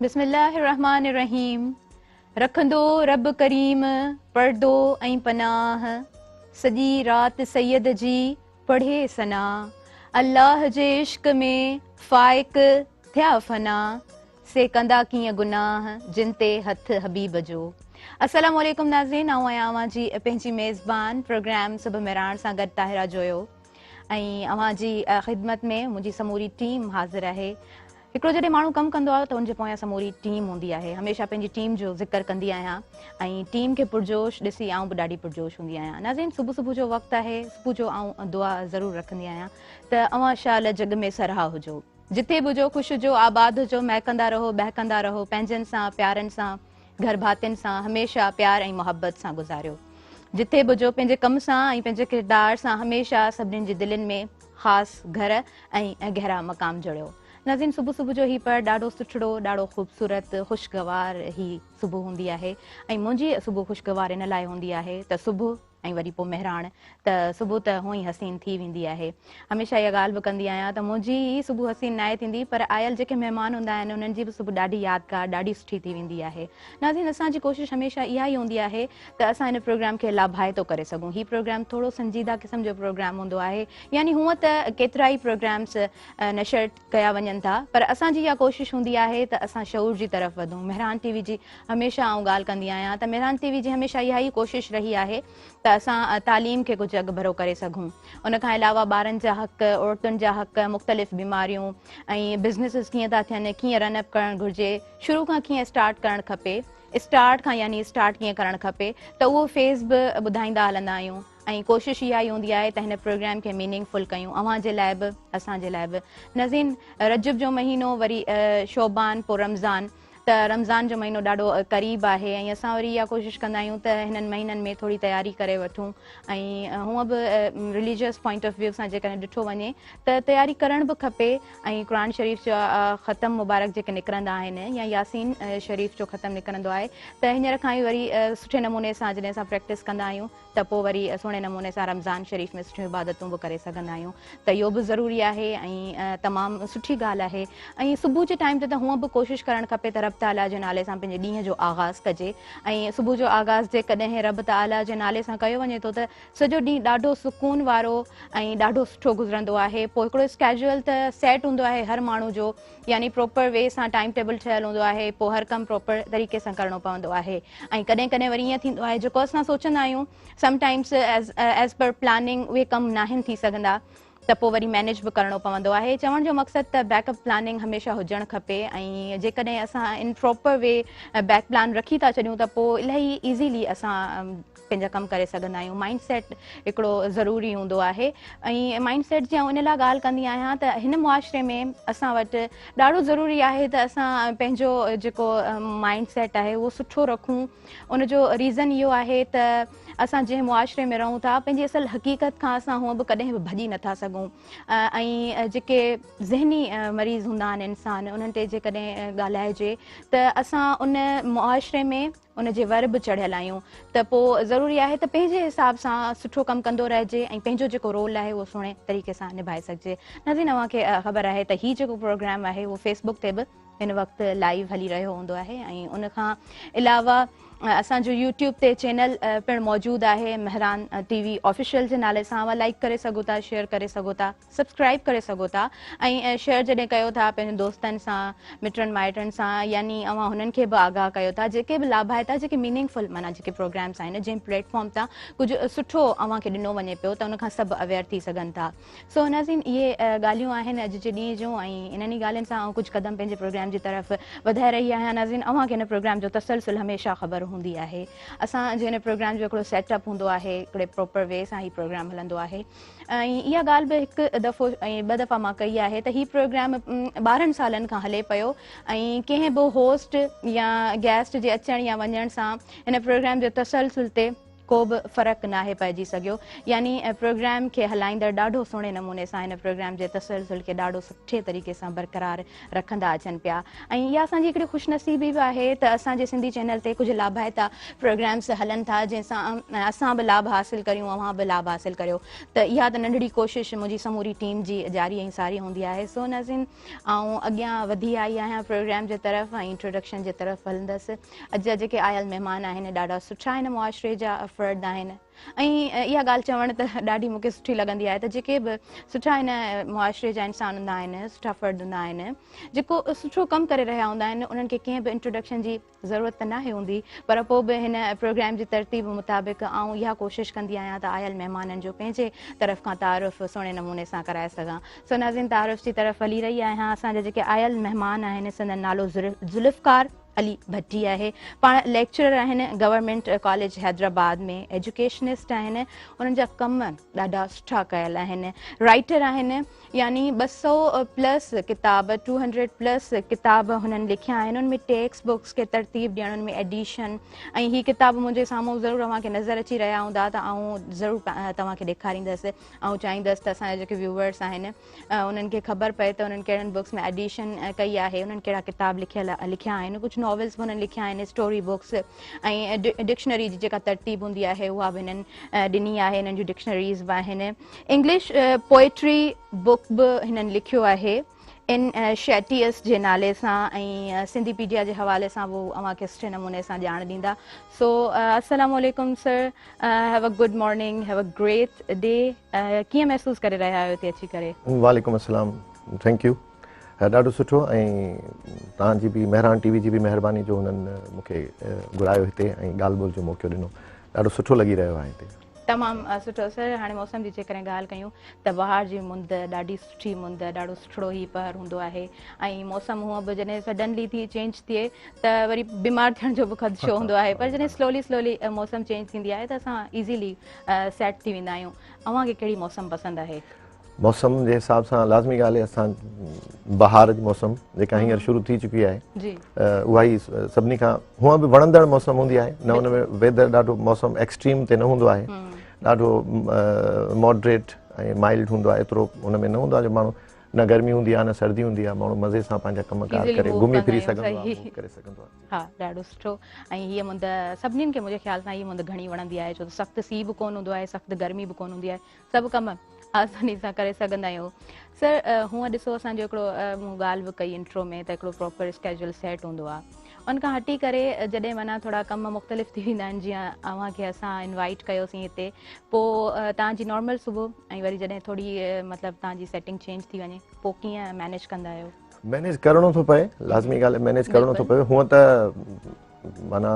بسم الله الرحمٰن الرحيم رکندو رب ڪريم پردو ۽ پناهه سڄي رات سيد جي پڙهي ثنا الله جي عشق ۾ فائق ٿيا فنا سي ڪندا ڪيئن گناهه جن تي هٿ حبيب جو. السلام عليڪم ناظرين آئون آهيان اوهان جي پنهنجي ميزبان پروگرام صبح مهراڻ سان گڏ طاهره جويو ۽ اوهان جي خدمت ۾ منهنجي سموري ٽيم حاضر آهي. هڪڙو جڏهن ماڻهو ڪم ڪندو آهي ته ان جي پويان سموري ٽيم هوندي آهي هميشه پنهنجي ٽيم جو ذڪر ڪندي آهيان ۽ ٽيم کي پرجوش ڏسي آئون به ڏاڍي پرجوش هوندي آهيان ناظرين صبح صبح جو وقت آهي صبح جو آئون دعا ضرور رکندي آهيان ته اوهان شال جڳ ۾ سرها هجو جتي به هجو خوش هجو آباد هجو مهڪندا رهو ٻهڪندا رهو پنهنجن سان پيارن سان گهر ڀاتين سان هميشه پيار ۽ محبت سان گذاريو جتي به هجو پنهنجي ڪم سان ۽ پنهنجي ڪردار سان هميشه سڀني جي دلين ۾ خاص گهر ۽ گهرا مقام جڙيو ناظرين صبح صبح جو هي پهر ڏاڍو سٺڙو ڏاڍو خوبصورت خوشگوار هي صبح هوندي آهي ۽ منهنجي صبح خوشگوار ان لاء هوندي آهي ته صبح ۽ وري پوء مهراڻ ته صبح ته هونئن ئي حسين ٿي ويندي آهي. هميشه اها ڳالهه به ڪندي آهيان ته منهنجي ئي صبح حسين ناهي ٿيندي پر آيل جيڪي مهمان هوندا آهن انهن جي به صبح ڏاڍي يادگار ڏاڍي سٺي ٿي ويندي آهي. ناظرين اسان جي ڪوشش هميشه اها ئي هوندي آهي ته اسان هن پروگرام کي لاڀائتو ڪري سگهون. هي پروگرام ٿورو سنجيده قسم جو پروگرام هوندو آهي يعني هونء ته ڪيترائي پروگرامس نشر ڪيا وڃن ٿا پر اسان جي اها ڪوشش هوندي آهي ته اسان شعور جي طرف وڌون مهراڻ ٽي وي جي هميشه آئون ڳالهه ڪندي آهيان ته مهراڻ ٽي وي جي هميشه اها ئي ڪوشش رهي آهي ته اسان تعليم کي ڪجهه اڳڀرو ڪري سگهون ان کان علاوه ٻارن جا حق عورتن جا حق مختلف بيماريون ۽ بزنسز ڪيئن ٿا ٿين ڪيئن رن اپ ڪرڻ گهرجي شروع کان ڪيئن اسٽارٽ ڪرڻ کپي اسٽارٽ کان يعني اسٽارٽ ڪيئن ڪرڻ کپي ته اهو فيز به ٻڌائيندا هلندا آهيون ۽ ڪوشش اها ئي هوندي آهي ته هن پروگرام کي ميننگ فل ڪيون اوهان جي لاء به اسان جي لاء به. ناظرين رجب جو مهينو وري شعبان پوء رمضان ته رمضان جو مهينو ڏاڍو قريب آهي ۽ اسان وري اها ڪوشش ڪندا آهيون ته هنن مهينن ۾ ٿوري تياري ڪري وٺون ۽ هونء به رليجيس پوائنٽ آف ويو سان جيڪڏهن ڏٺو وڃي ته تياري ڪرڻ به کپي ۽ قرآن شريف جا ختم مبارڪ جيڪي نڪرندا آهن يا ياسين شريف جو ختم نڪرندو آهي ته هينئر کان ئي وري سٺي نموني سان جڏهن اسان پريڪٽس ڪندا آهيون ته پوء وري سهڻي نموني سان رمضان شريف ۾ سٺيون عبادتون به ڪري سگهندا آهيون ته اهو به ضروري آهي ۽ تمام سٺي ڳالهه آهي ۽ صبح جي ٽائيم تي ته هونء به ڪوشش ڪرڻ کپي ته رب تعاليٰ جي نالي سان پنهنجي ڏينهن جو آغاز ڪجي ۽ صبح جو آغاز جيڪڏهن رب تعاليٰ جي نالي سان ڪيو وڃي ٿو ته سڄو ڏينهن ڏاڍو سڪون وارو ۽ ڏاڍو سٺو گذرندو آهي پوء هڪڙو اسڪيجول ته سيٽ هوندو آهي هر ماڻهو جو يعني پراپر وي سان ٽائيم ٽيبل ٺهيل هوندو آهي پوء هر ڪم پراپر طريقي سان ڪرڻو پوندو آهي ۽ ڪڏهن ڪڏهن وري ائين ٿيندو آهي جيڪو اسان سوچندا آهيون سم ٽائمس ايز پر پلاننگ اهي ڪم ناهن ٿي سگهندا ته پوء وري مينيج به ڪرڻو پوندو آهي چوڻ جو مقصد ته بيڪ اپ پلاننگ هميشه هجڻ کپي ۽ جيڪڏهن اسان ان پراپر وي بيڪ پلان رکي ٿا ڇڏيون ته پوء الاهي ايزيلي اسان پنهنجا ڪم ڪري سگهندا آهيون مائنڊ سيٽ هڪڙو ضروري هوندو آهي ۽ مائنڊ سيٽ جي آئون ان لاء ڳالهه ڪندي آهيان ته هن معاشري ۾ اسان وٽ ڏاڍو ضروري آهي ته اسان پنهنجو جيڪو مائنڊ سيٽ آهي اهو سٺو رکون ان جو ريزن اهو آهي ته اسان جنهن معاشري ۾ رهون ٿا پنهنجي اصل حقيقت کان اسان هونء به ڪڏهن به ڀڄي نٿا سگهون ۽ جيڪي ذهني مريض هوندا آهن انسان انهن تي جيڪڏهن ڳالهائجي ته اسان ان معاشري ۾ ان جي ور به چڙهيل آهيون ته پوء ضروري آهي ته پنهنجي حساب سان سٺو ڪم ڪندو رهجي ۽ پنهنجو جيڪو رول آهي اهو سهڻي طريقي سان نڀائي سگهجي. ناظرين اوهان کي خبر آهي ته هي جيڪو پروگرام آهي اهو فيس بڪ تي به هن وقت لائيو هلي رهيو هوندو آهي ۽ ان کان علاوه اسان جو يوٽيوب تي چينل پڻ موجود آهي مهراڻ ٽي وي آفيشل جي نالي سان اوهان لائيڪ ڪري سگهو ٿا شيئر ڪري سگهو ٿا. سبسڪرائيب ڪري سگهو ٿا ۽ شيئر جڏهن ڪيو ٿا پنهنجن دوستن سان مٽن مائٽن سان يعني اوهان هنن کي به آگاهه ڪيو ٿا جيڪي به لاڀائتا جيڪي ميننگ فل معنيٰ جيڪي پروگرامس آهن جنهن پليٽ فارم تان ڪجهه سٺو اوهان کي ڏنو وڃي پيو ته ان کان سڀ اويئر ٿي سگهن ٿا سو ناظرين اهي ڳالهيون آهن اڄ جي ڏينهن جون ۽ انهن ئي ڳالهين سان آئون ڪجهه قدم پنهنجي پروگرام جي طرف وڌائي رهي آهيان ناظرين اوهان کي هن پروگرام جو تسلسل هميشه خبر هوندي آهي اسان جي هن پروگرام جو هڪڙو سيٽ اپ هوندو آهي هڪڙي پراپر وي سان هي پروگرام هلندو آهي ۽ اها ڳالهه به هڪ دفعو ۽ ٻه دفعا مان ڪئي آهي ته هي پروگرام 12 سالن کان هلي پيو ۽ ڪنهن به هوسٽ يا گيسٽ جي اچڻ يا وڃڻ سان هن پروگرام جو تسلسل تي ڪو به فرق ناهي پئجي سگهيو يعني پروگرام کي هلائيندڙ ڏاڍو سهڻي نموني سان هن پروگرام جي تسلسل کي ڏاڍو سٺي طريقي سان برقرار رکندا اچن پيا ۽ اها اسان جي هڪڙي خوش نصيبي به آهي ته اسان جي سنڌي چينل تي ڪجهه لاڀائتا پروگرامس هلن ٿا جنهن سان اسان به لاڀ حاصل ڪريون اوهان به لاڀ حاصل ڪريو ته اها ته ننڍڙي ڪوشش منهنجي سموري ٽيم جي جاري ۽ ساري هوندي آهي. سو ناظرين آئون اڳيان وڌي آئي آهيان پروگرام جي طرف ۽ انٽروڊڪشن جي طرف هلندس. اڄ جا جيڪي آيل مهمان آهن ڏاڍا سٺا هن معاشري جا فرد آهن ۽ اها ڳالهه چوڻ ته ڏاڍي مون کي سٺي لڳندي آهي ته جيڪي به سٺا هن معاشري جا انسان هوندا آهن سٺا فرد هوندا آهن جيڪو سٺو ڪم ڪري رهيا هوندا آهن انهن کي ڪنهن به انٽروڊڪشن جي ضرورت ته ناهي هوندي پر پوء به هن پروگرام جي ترتيب مطابق آئون اها ڪوشش ڪندي آهيان ته آيل مهمانن جو پنهنجي طرف کان تعارف سهڻي نموني سان ڪرائي سگهان. سو ناظرين تعارف جي طرف هلي رهي آهيان. اسان جا جيڪي آيل مهمان آهن سندن نالو ذوالفقار علي ڀٽي آهي. پاڻ ليڪچرر آهن گورنمينٽ ڪاليج حيدرآباد ۾ ايجوڪيشنسٽ آهن. انهن جا ڪم ڏاڍا سٺا ڪيل آهن. رائٽر آهن. يعني 200 پلس ڪتاب، 200 پلس ڪتاب هنن لکيا آهن، ان ۾ ٽيڪسٽ بڪس کي ترتيب ڏيڻ، ان ۾ ايڊيشن ۽ هي ڪتاب منهنجي سامهون ضرور اوهان کي نظر اچي رهيا هوندا ته آئون ضرور توهان کي ڏيکاريندس. آئون چاهيندس ته اسان جا جيڪي ويوئرس آهن انهن کي خبر پئي ته انهن ڪهڙن بڪس ۾ ايڊيشن ڪئي آهي، انهن ڪهڙا ڪتاب لکيل لکيا آهن، ڪجهه ناولس به انهن لکيا آهن، اسٽوري بڪس ۽ ڊڪشنري جي جيڪا ترتيب هوندي آهي اها به هنن ڏني آهي، انهن جون ڊڪشنريز به آهن. انگلش پوئٽري بڪ به هنن لکيو آهي ان شيٽيس جي نالي سان ۽ سنڌي پيڊيا جي حوالي سان به اوهان کي سٺي نموني سان ڄاڻ ڏيندا. سو السلام عليڪم sir, have a good morning, have a great day. ڪيئن محسوس ڪري رهيا آهيو هتي اچي ڪري؟ وعليڪم السلام، thank you, ڏاڍو سٺو ۽ توهان جي به مهراڻ ٽي وي جي به مهرباني جو هنن مون کي گهرايو هتي ۽ ڳالهه ٻولهه جو موقعو ڏنو، ڏاڍو سٺو لڳي رهيو آهي هتي. تمام سٺو سر. هاڻي موسم جي جيڪڏهن ڳالهه ڪيون ته بهار جي مند ڏاڍي سٺي مند، ڏاڍو سٺڙو هي پهر هوندو آهي ۽ موسم هونء به جڏهن سڊنلي ٿي چينج ٿئي ته وري بيمار ٿيڻ جو به خدشو هوندو آهي پر جڏهن سلولي سلولي موسم چينج ٿيندي آهي ته اسان ايزيلي سيٽ ٿي ويندا آهيون. اوهان کي ڪهڙي موسم پسند آهي؟ موسم جي حساب سان لازمي ڳالهه آهي اسان بهار جي موسم جيڪا هينئر شروع ٿي چڪي آهي اها ئي سڀني کان هونء به وڻندڙ موسم هوندي آهي نه ان ۾ ويدر ڏاڍو موسم ايڪسٽريم تي نه هوندو آهي ڏاڍو ماڊريٽ ۽ مائلڊ هوندو آهي ايترو ان ۾ نه هوندو آهي جو ماڻهو نه گرمي هوندي آهي نه سردي هوندي آهي ماڻهو مزي سان پنهنجا ڪم ڪار ڪري گهمي ڦري سگهندو آهي ڪري سگهندو آهي. ها ڏاڍو سٺو ۽ هيء مند سڀني کي منهنجي خيال سان هيء مند گهڻي وڻندي آهي ڇو ته سخت سيء به ڪونه هوندو آهي سخت گرمي به ڪونه هوندي آهي سڀ ڪم آساني سان ڪري سگهندا آهيون. سر هونء ڏسو اسان جو هڪڙو مون ڳالهه به ڪئي انٽرو ۾ ته هڪڙو پراپر اسڪيجول سيٽ هوندو آهي ان کان هٽي ڪري جڏهن معنيٰ ٿورا ڪم مختلف ٿي ويندا آهن جيئن اوهان کي اسان انوائٽ ڪيوسين هتي پوء توهان جي نارمل صبح ۽ وري جڏهن ٿوري مطلب توهان جي سيٽنگ چينج ٿي وڃي پوء ڪيئن مينيج ڪندا آهيو؟ مينيج ڪرڻو ٿو پئي لازمي ڳالهه مينيج ڪرڻو ٿو پئي هونء ته معنيٰ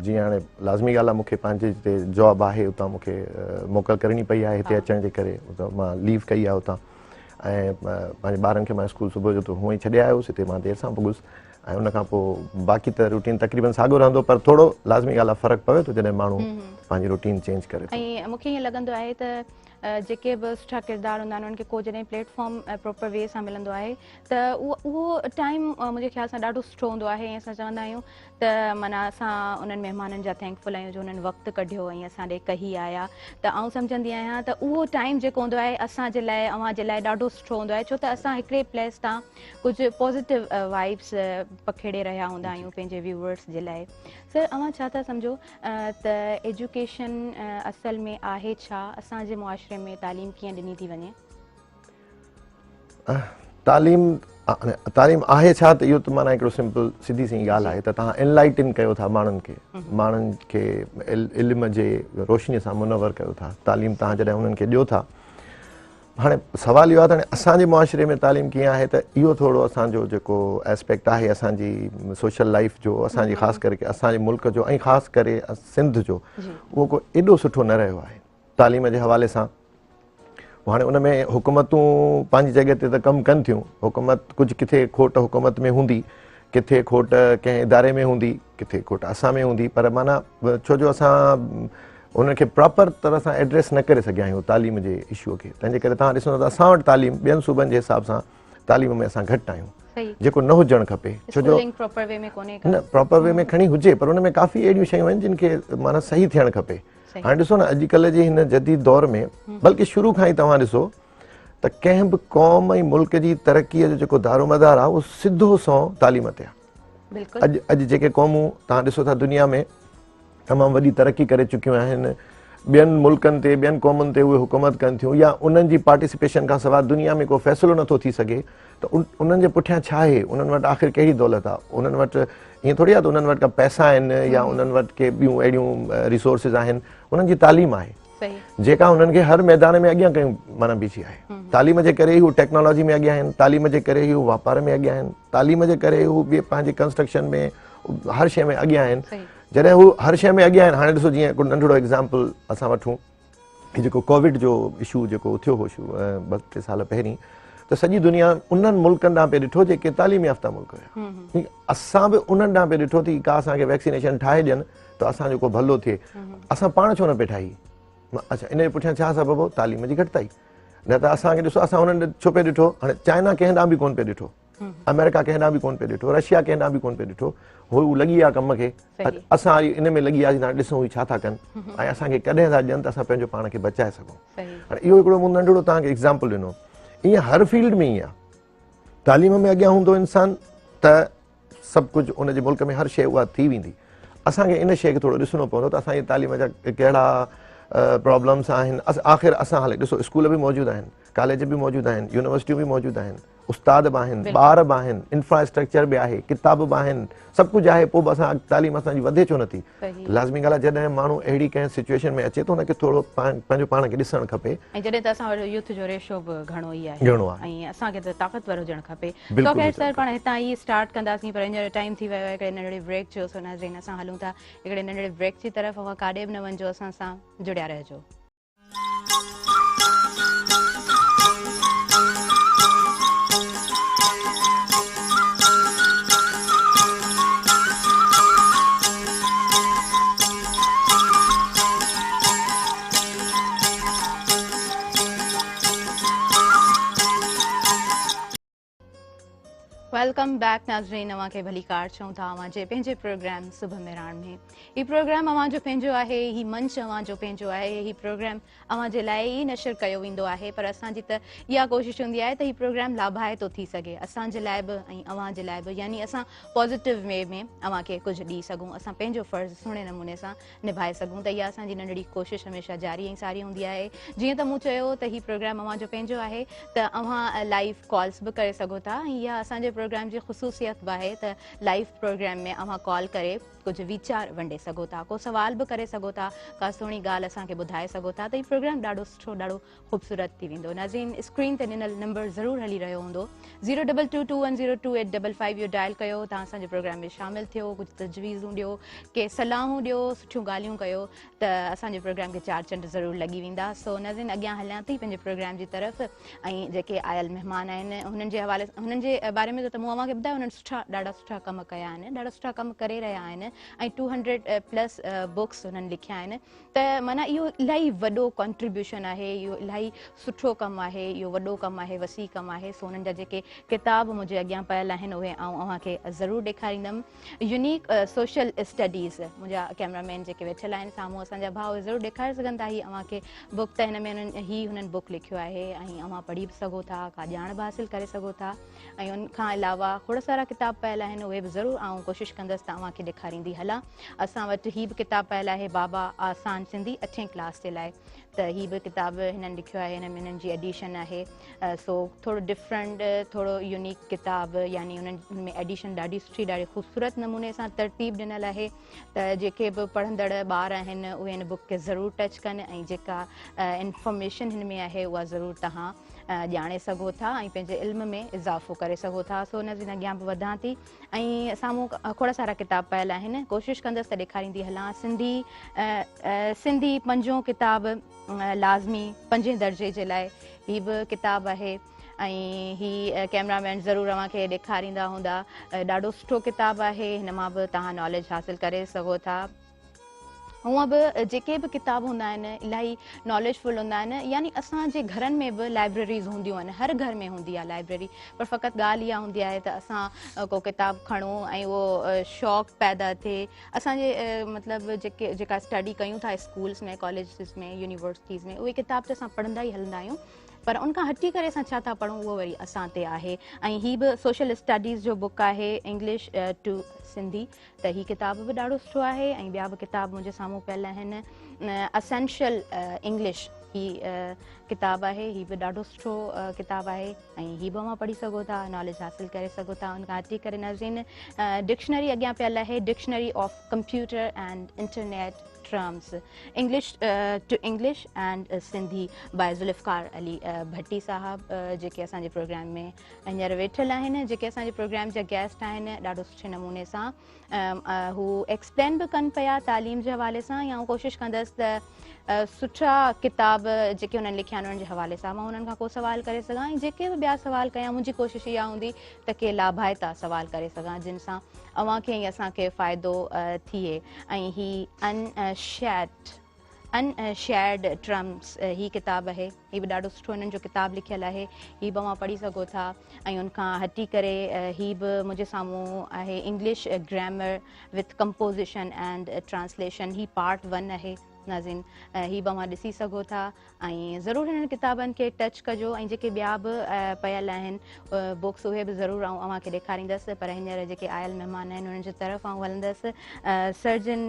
جيئن هاڻي لازمي ڳالهه آهي مون کي پنهنجي جتي جاب آهي اتان مون کي موڪل ڪرڻي پئي آهي هتي اچڻ جي ڪري اتان مان ليو ڪئي آهي اتان ۽ پنهنجي ٻارن کي مان اسڪول صبح جو ته هونئن ئي ڇڏي آيو هوس هتي مان دير سان پڳس ۽ ان کان پوء باقي ته روٽين تقريبن ساڳيو رهندو پر ٿورو لازمي ڳالهه آهي فرق پوي ٿو جڏهن ماڻهو پنهنجي روٽين چينج ڪري ٿو. ۽ مون کي ائين لڳندو آهي ته جيڪي به سٺا ڪردار هوندا آهن انهن کي ڪو جڏهن پليٽ فارم پراپر وي سان ملندو آهي ته اهو ٽائيم منهنجي خيال سان ڏاڍو سٺو هوندو آهي ۽ اسان چوندا آهيون ته معنيٰ اسان انهن مهمانن جا ٿينڪفل آهيون جو انهن وقت ڪڍيو ۽ اسان ڏي ڪهي آيا ته آئون سمجهندي آهيان ته اهو ٽائيم جيڪو هوندو آهي اسان جي لاء اوهان جي لاء ڏاڍو سٺو هوندو آهي ڇو ته اسان هڪڙي پليس تان ڪجهه پازيٽو وائبس پکيڙي رهيا هوندا آهيون پنهنجي ويوئرس جي لاء. سر اوهان ڇا ٿا سمجهو ته ايجوڪيشن اصل ۾ آهي ڇا؟ اسان جي معاشري ۾ تعليم ڪيئن ڏني ٿي وڃي؟ تعليم تعليم آهي ڇا ته اهو ته معنيٰ هڪڙو سمپل سڌي سئين ڳالهه آهي ته توهان انلائٽن ڪيو ٿا ماڻهن کي ماڻهن کي علم جي روشني سان منور ڪيو ٿا تعليم توهان جڏهن انهن کي ڏيو ٿا هاڻي سوال اهو آهي ته هاڻي اسان جي معاشري ۾ تعليم ڪيئن آهي ته اهو ٿورو اسان جو جيڪو اسپيڪٽ آهي اسان جي سوشل لائف جو اسان جي خاص ڪري اسان جي ملڪ جو ۽ خاص ڪري سنڌ جو اهو ڪو ايڏو سٺو نه رهيو آهي تعليم جي حوالي سان هاڻي ان ۾ حڪومتون پنهنجي جڳهه تي ته ڪم ڪن ٿيون حڪومت ڪجهه ڪٿي کوٽ حڪومت ۾ هوندي ڪٿي کوٽ ڪنهن اداري ۾ هوندي ڪٿي کوٽ اسان ۾ هوندي پر معنيٰ ڇو جو اسان انهن کي پراپر طرح سان ايڊريس نه ڪري سگهيا آهيون تعليم جي اشو کي تنهن جي ڪري توهان ڏسندو ته اسان وٽ تعليم ٻين صوبن جي حساب سان تعليم ۾ اسان گهٽ آهيون جيڪو نه هجڻ کپي ڇو جو پراپر وي ۾ ڪونهي نه پراپر وي ۾ کڻي هجي پر ان ۾ ڪافي اهڙيون شيون آهن جن کي معنيٰ صحيح ٿيڻ کپي. هاڻي ڏسو نه اڄڪلهه جي هن جديد دور ۾ بلڪه شروع کان ئي توهان ڏسو ته ڪنهن به قوم ۽ ملڪ جي ترقيء جو جيڪو دارومدار آهي اهو سڌو سنئون تعليم تي آهي. بلڪل. اڄ اڄ جيڪي قومون توهان ڏسو ٿا دنيا ۾ تمام وڏي ترقي ڪري چڪيون آهن ٻين ملڪن تي ٻين قومن تي اهي حڪومت ڪن ٿيون يا انهن جي پارٽيسپيشن کان سواء دنيا ۾ ڪو فيصلو نٿو ٿي سگهي ته انهن جي پٺيان ڇا آهي انهن وٽ آخر ڪهڙي دولت آهي انهن وٽ ائين ٿوري آهي ته انهن وٽ ڪا پئسا آهن يا انهن وٽ ڪي ٻيون اهڙيون ريسورسز آهن انهن جي تعليم آهي جيڪا انهن کي هر ميدان ۾ اڳيان ڪيون معنيٰ بيٺي آهي تعليم جي ڪري ئي هو ٽيڪنالاجي ۾ اڳيان آهن تعليم جي ڪري ئي هو واپار ۾ اڳيان آهن تعليم جي ڪري هو ٻي پنهنجي ڪنسٽرڪشن ۾ هر شيء ۾ اڳيان آهن جڏهن هو هر شيء ۾ اڳيان آهن هاڻي ڏسو جيئن هڪڙو ننڍڙو ايگزامپل اسان وٺون هي جيڪو ڪووڊ جو اشو جيڪو اٿيو هو ٻه ٽي سال پهرين ته سڄي دنيا انهن ملڪن ڏانهن پئي ڏٺو جيڪي تعليم يافته ملڪ هيا اسان به انهن ڏانهن پئي ڏٺو ته ڪا اسان کي ويڪسينيشن ٺاهي ڏين ته اسان جو ڪو ڀلو ٿئي اسان پاڻ ڇو نه پئي ٺاهي اڇا ان جي پٺيان ڇا سبب هو تعليم جي گهٽتائي نه ته اسان کي ڏسو اسان انهن ڏي ڇو پئي ڏٺو هاڻي چائنا ڪنهن ڏانهن به ڪون پئي ڏٺو آمريڪا ڪنهن ڏانهن به ڪون پئي ڏٺو رشيا ڪنهن ڏانهن به ڪون پئي ڏٺو هو لڳي ويا ڪم کي اسان وري ان ۾ لڳي وياسين هاڻي ڏسون هي ڇا ٿا ڪن ۽ اسان کي ڪڏهن ٿا ڏين ته اسان پنهنجو پاڻ کي بچائي سگهون هاڻي اهو هڪڙو مون ننڍڙو توهان کي ايگزامپل ڏنو ائين هر فيلڊ ۾ ائين آهي تعليم ۾ اڳيان هوندو انسان ته سڀ ڪجهه ان جي ملڪ ۾ هر شيء اها ٿي ويندي. اسان کي ان شيء کي ٿورو ڏسڻو پوندو ته اسان جي تعليم جا ڪهڙا پرابلمس آهن. آخر اسان هلي ڏسو اسڪول به موجود آهن، ڪاليج به موجود آهن، يونيورسٽيون به موجود آهن، استاد به آهن، ٻار به آهن، انفراسٽرڪچر به آهي، ڪتاب به آهن، سڀ ڪجهه آهي پوء به اسان تعليم اسان جي وڌي ڇو نٿي؟ لازمي ڳالهه آهي جڏهن ماڻهو اهڙي ڪنهن سچويشن ۾ اچي ته ان کي ٿورو پنهنجو پاڻ کي ڏسڻ کپي. ۽ جڏهن ته اسان وٽ يوٿ جو ريشو به گهڻو ئي آهي گهڻو آهي ۽ اسان کي ته طاقتور هجڻ کپي. سو خير سر پاڻ هتان ئي اسٽارٽ ڪنداسين پر هينئر ٽائيم ٿي ويو آهي هڪڙي ننڍڙي بريڪ جو سو ناظرين اسان هلون ٿا هڪڙي ننڍڙي بريڪ جي طرف اوهان ڪاڏي به نه وڃجو اسان سان جڙيا رهجو. Welcome back ناظرين اوهان کي ڀليڪار چئون ٿا اوهان جي پنهنجي پروگرام صبح مهراڻ ۾ هي پروگرام اوهان جو پنهنجو آهي هي منچ اوهان جو پنهنجو آهي هي پروگرام اوهان جي لاء ئي نشر ڪيو ويندو آهي پر اسان جي ته اها ڪوشش هوندي آهي ته هي پروگرام لاڀائتو ٿي سگهي اسان جي لاء به ۽ اوهان جي لاء به يعني اسان پازيٽو وي ۾ اوهان کي ڪجهه ڏئي سگهون اسان پنهنجو فرض سهڻي نموني سان نڀائي سگهون ته اها اسان جي ننڍڙي ڪوشش هميشه جاري ۽ ساري هوندي آهي. جيئن ته مون چيو ته هي پروگرام اوهان جو پنهنجو آهي ته اوهان لائيو ڪالز به ڪري سگهو ٿا ۽ اها اسان جي پروگرام جي خصوصيت به آهي ته لائيو پروگرام ۾ اوهان ڪال ڪري ڪجهه ويچار ونڊي سگهو ٿا ڪو سوال به ڪري سگهو ٿا ڪا سهڻي ڳالهه اسان کي ٻڌائي سگهو ٿا ته هي پروگرام ڏاڍو سٺو ڏاڍو خوبصورت ٿي ويندو. ناظرين اسڪرين تي ڏنل نمبر ضرور هلي رهيو هوندو zero double two two one zero two eight double five اهو ڊائل ڪيو توهان اسان جي پروگرام ۾ شامل ٿيو ڪجهه تجويزون ڏيو ڪي صلاحون ڏيو سٺيون ڳالهيون ڪيو ته اسان جي پروگرام کي چار چنڊ ضرور لڳي ويندا سو ناظرين اڳيان هليان ٿي پنهنجي پروگرام جي طرف ۽ جيڪي آيل مهمان آهن هنن جي حوالي هنن جي باري ۾ ته مون اوهان کي ٻڌايو هنن سٺا ڏاڍا سٺا ڪم ڪيا آهن ڏاڍا سٺا ڪم ڪري رهيا آهن ۽ ٽو هنڊريڊ پلس بڪس هنن لکيا آهن ته معنيٰ اهو الاهي وڏو ڪنٽريبيوشن آهي اهو الاهي سٺو ڪم آهي اهو وڏو ڪم آهي وسيع ڪم آهي سو انهن جا جيڪي ڪتاب منهنجي اڳيان پيل آهن اهي آئون اوهان کي ضرور ڏيکاريندم يونيڪ سوشل اسٽڊيز منهنجا ڪيمرا مين جيڪي ويٺل آهن سامهون اسان جا ڀاء اهي ضرور ڏيکاري سگهن ٿا هي اوهان کي بڪ ته هن ۾ انهن هي هنن بڪ لکيو آهي ۽ اوهان پڙهي به سگهو ٿا ڪا ڄاڻ به حاصل ڪري سگهو ٿا ۽ ان کان علاوه کوڙ سارا ڪتاب پيل آهن اهي به ضرور آئون ڪوشش ڪندس ته اوهان کي ڏيکاريندي هلان. اسان وٽ هي به ڪتاب پيل آهي بابا آسان سنڌي اٺين ڪلاس جي لاء ته هي به ڪتاب هنن لکيو آهي هن ۾ هنن جي ايڊيشن آهي سو ٿورو ڊفرنٽ ٿورو يونيڪ ڪتاب يعني انهن ۾ ايڊيشن ڏاڍي سٺي ڏاڍي خوبصورت نموني سان ترتيب ڏنل آهي ته جيڪي به پڙهندڙ ٻار آهن اهي هن بڪ کي ضرور ٽچ ڪن ۽ جيڪا انفارميشن هن ۾ آهي اها ضرور توهان ڄاڻي سگهو ٿا ۽ پنهنجي علم ۾ اضافو ڪري سگهو ٿا سو ناظرين اڳيان به وڌان ٿي ۽ سامهون کوڙ سارا ڪتاب پيل آهن ڪوشش ڪندس ته ڏيکاريندي هلان سنڌي سنڌي پنجون ڪتاب لازمي پنجين درجي جي لاء هي به ڪتاب آهي ۽ هي ڪيمرا مين ضرور اوهان کي ڏيکاريندا هوندا ڏاڍو سٺو ڪتاب آهي هن مان به توهان ناليج حاصل ڪري سگهو ٿا. هونء به جيڪي به ڪتاب هوندا آهن الاهي ناليج فل هوندا آهن يعني اسان جي گهرن ۾ به لائبريريز هونديون آهن هر گهر ۾ هوندي آهي لائبريري پر فقط ڳالهه اها هوندي آهي ته اسان ڪو ڪتاب کڻون ۽ اهو شوق پيدا ٿئي اسان جي مطلب جيڪي جيڪا اسٽڊي ڪيون ٿا اسڪولس ۾ ڪاليجز ۾ يونيورسٽيز ۾ اهي ڪتاب ته اسان پڙهندا ئي هلندا آهيون پر ان کان هٽي ڪري اسان ڇا ٿا پڙهون اهو وري اسان تي آهي ۽ هي به سوشل اسٽڊيز جو بڪ آهي انگلش ٽو سنڌي ته هي ڪتاب به ڏاڍو سٺو آهي ۽ ٻيا به ڪتاب منهنجي سامهون پيل آهن. اسينشل انگلش هي ڪتاب آهي هي به ڏاڍو سٺو ڪتاب آهي ۽ هي به اوهان پڙهي سگهو ٿا ناليج حاصل ڪري سگهو ٿا. ان کان هٽي ڪري ناظرين ڊڪشنري اڳيان پيل آهي dictionary of computer and internet terms English to English and Sindhi by Zulfiqar Ali Bhatti صاحب جيڪي اسان جي پروگرام ۾ هينئر ويٺل آهن جيڪي اسان جي پروگرام جا گيسٽ آهن ڏاڍو سٺي نموني سان هو ايڪسپلين به ڪن پيا تعليم جي حوالي سان يا آئون ڪوشش ڪندس ته سٺا ڪتاب جيڪي انهن لکيا آهن انهن جي حوالي سان مان انهن کان ڪو سوال ڪري سگهان ۽ جيڪي به ٻيا سوال ڪيان منهنجي ڪوشش اها هوندي ته ڪي لاڀائتا سوال ڪري سگهان جن سان اوهان کي ۽ اسان کي فائدو ٿئي ۽ هي ان شيٽ ان شيئرڊ ٽرمس هي ڪتاب آهي هي به ڏاڍو سٺو هنن جو ڪتاب لکيل آهي هي به اوهان پڙهي سگهو ٿا ۽ ان کان هٽي ڪري هي به منهنجي سامهون آهي English grammar with composition and translation he part 1 آهي ناظرين هي به اوهان ڏسي سگهو ٿا ۽ ضرور هنن ڪتابن کي ٽچ ڪجو ۽ جيڪي ٻيا به پيل آهن بڪس اهي به ضرور آئون اوهان کي ڏيکاريندس پر هينئر جيڪي آيل مهمان آهن انهن جي طرف آئون هلندس سر جن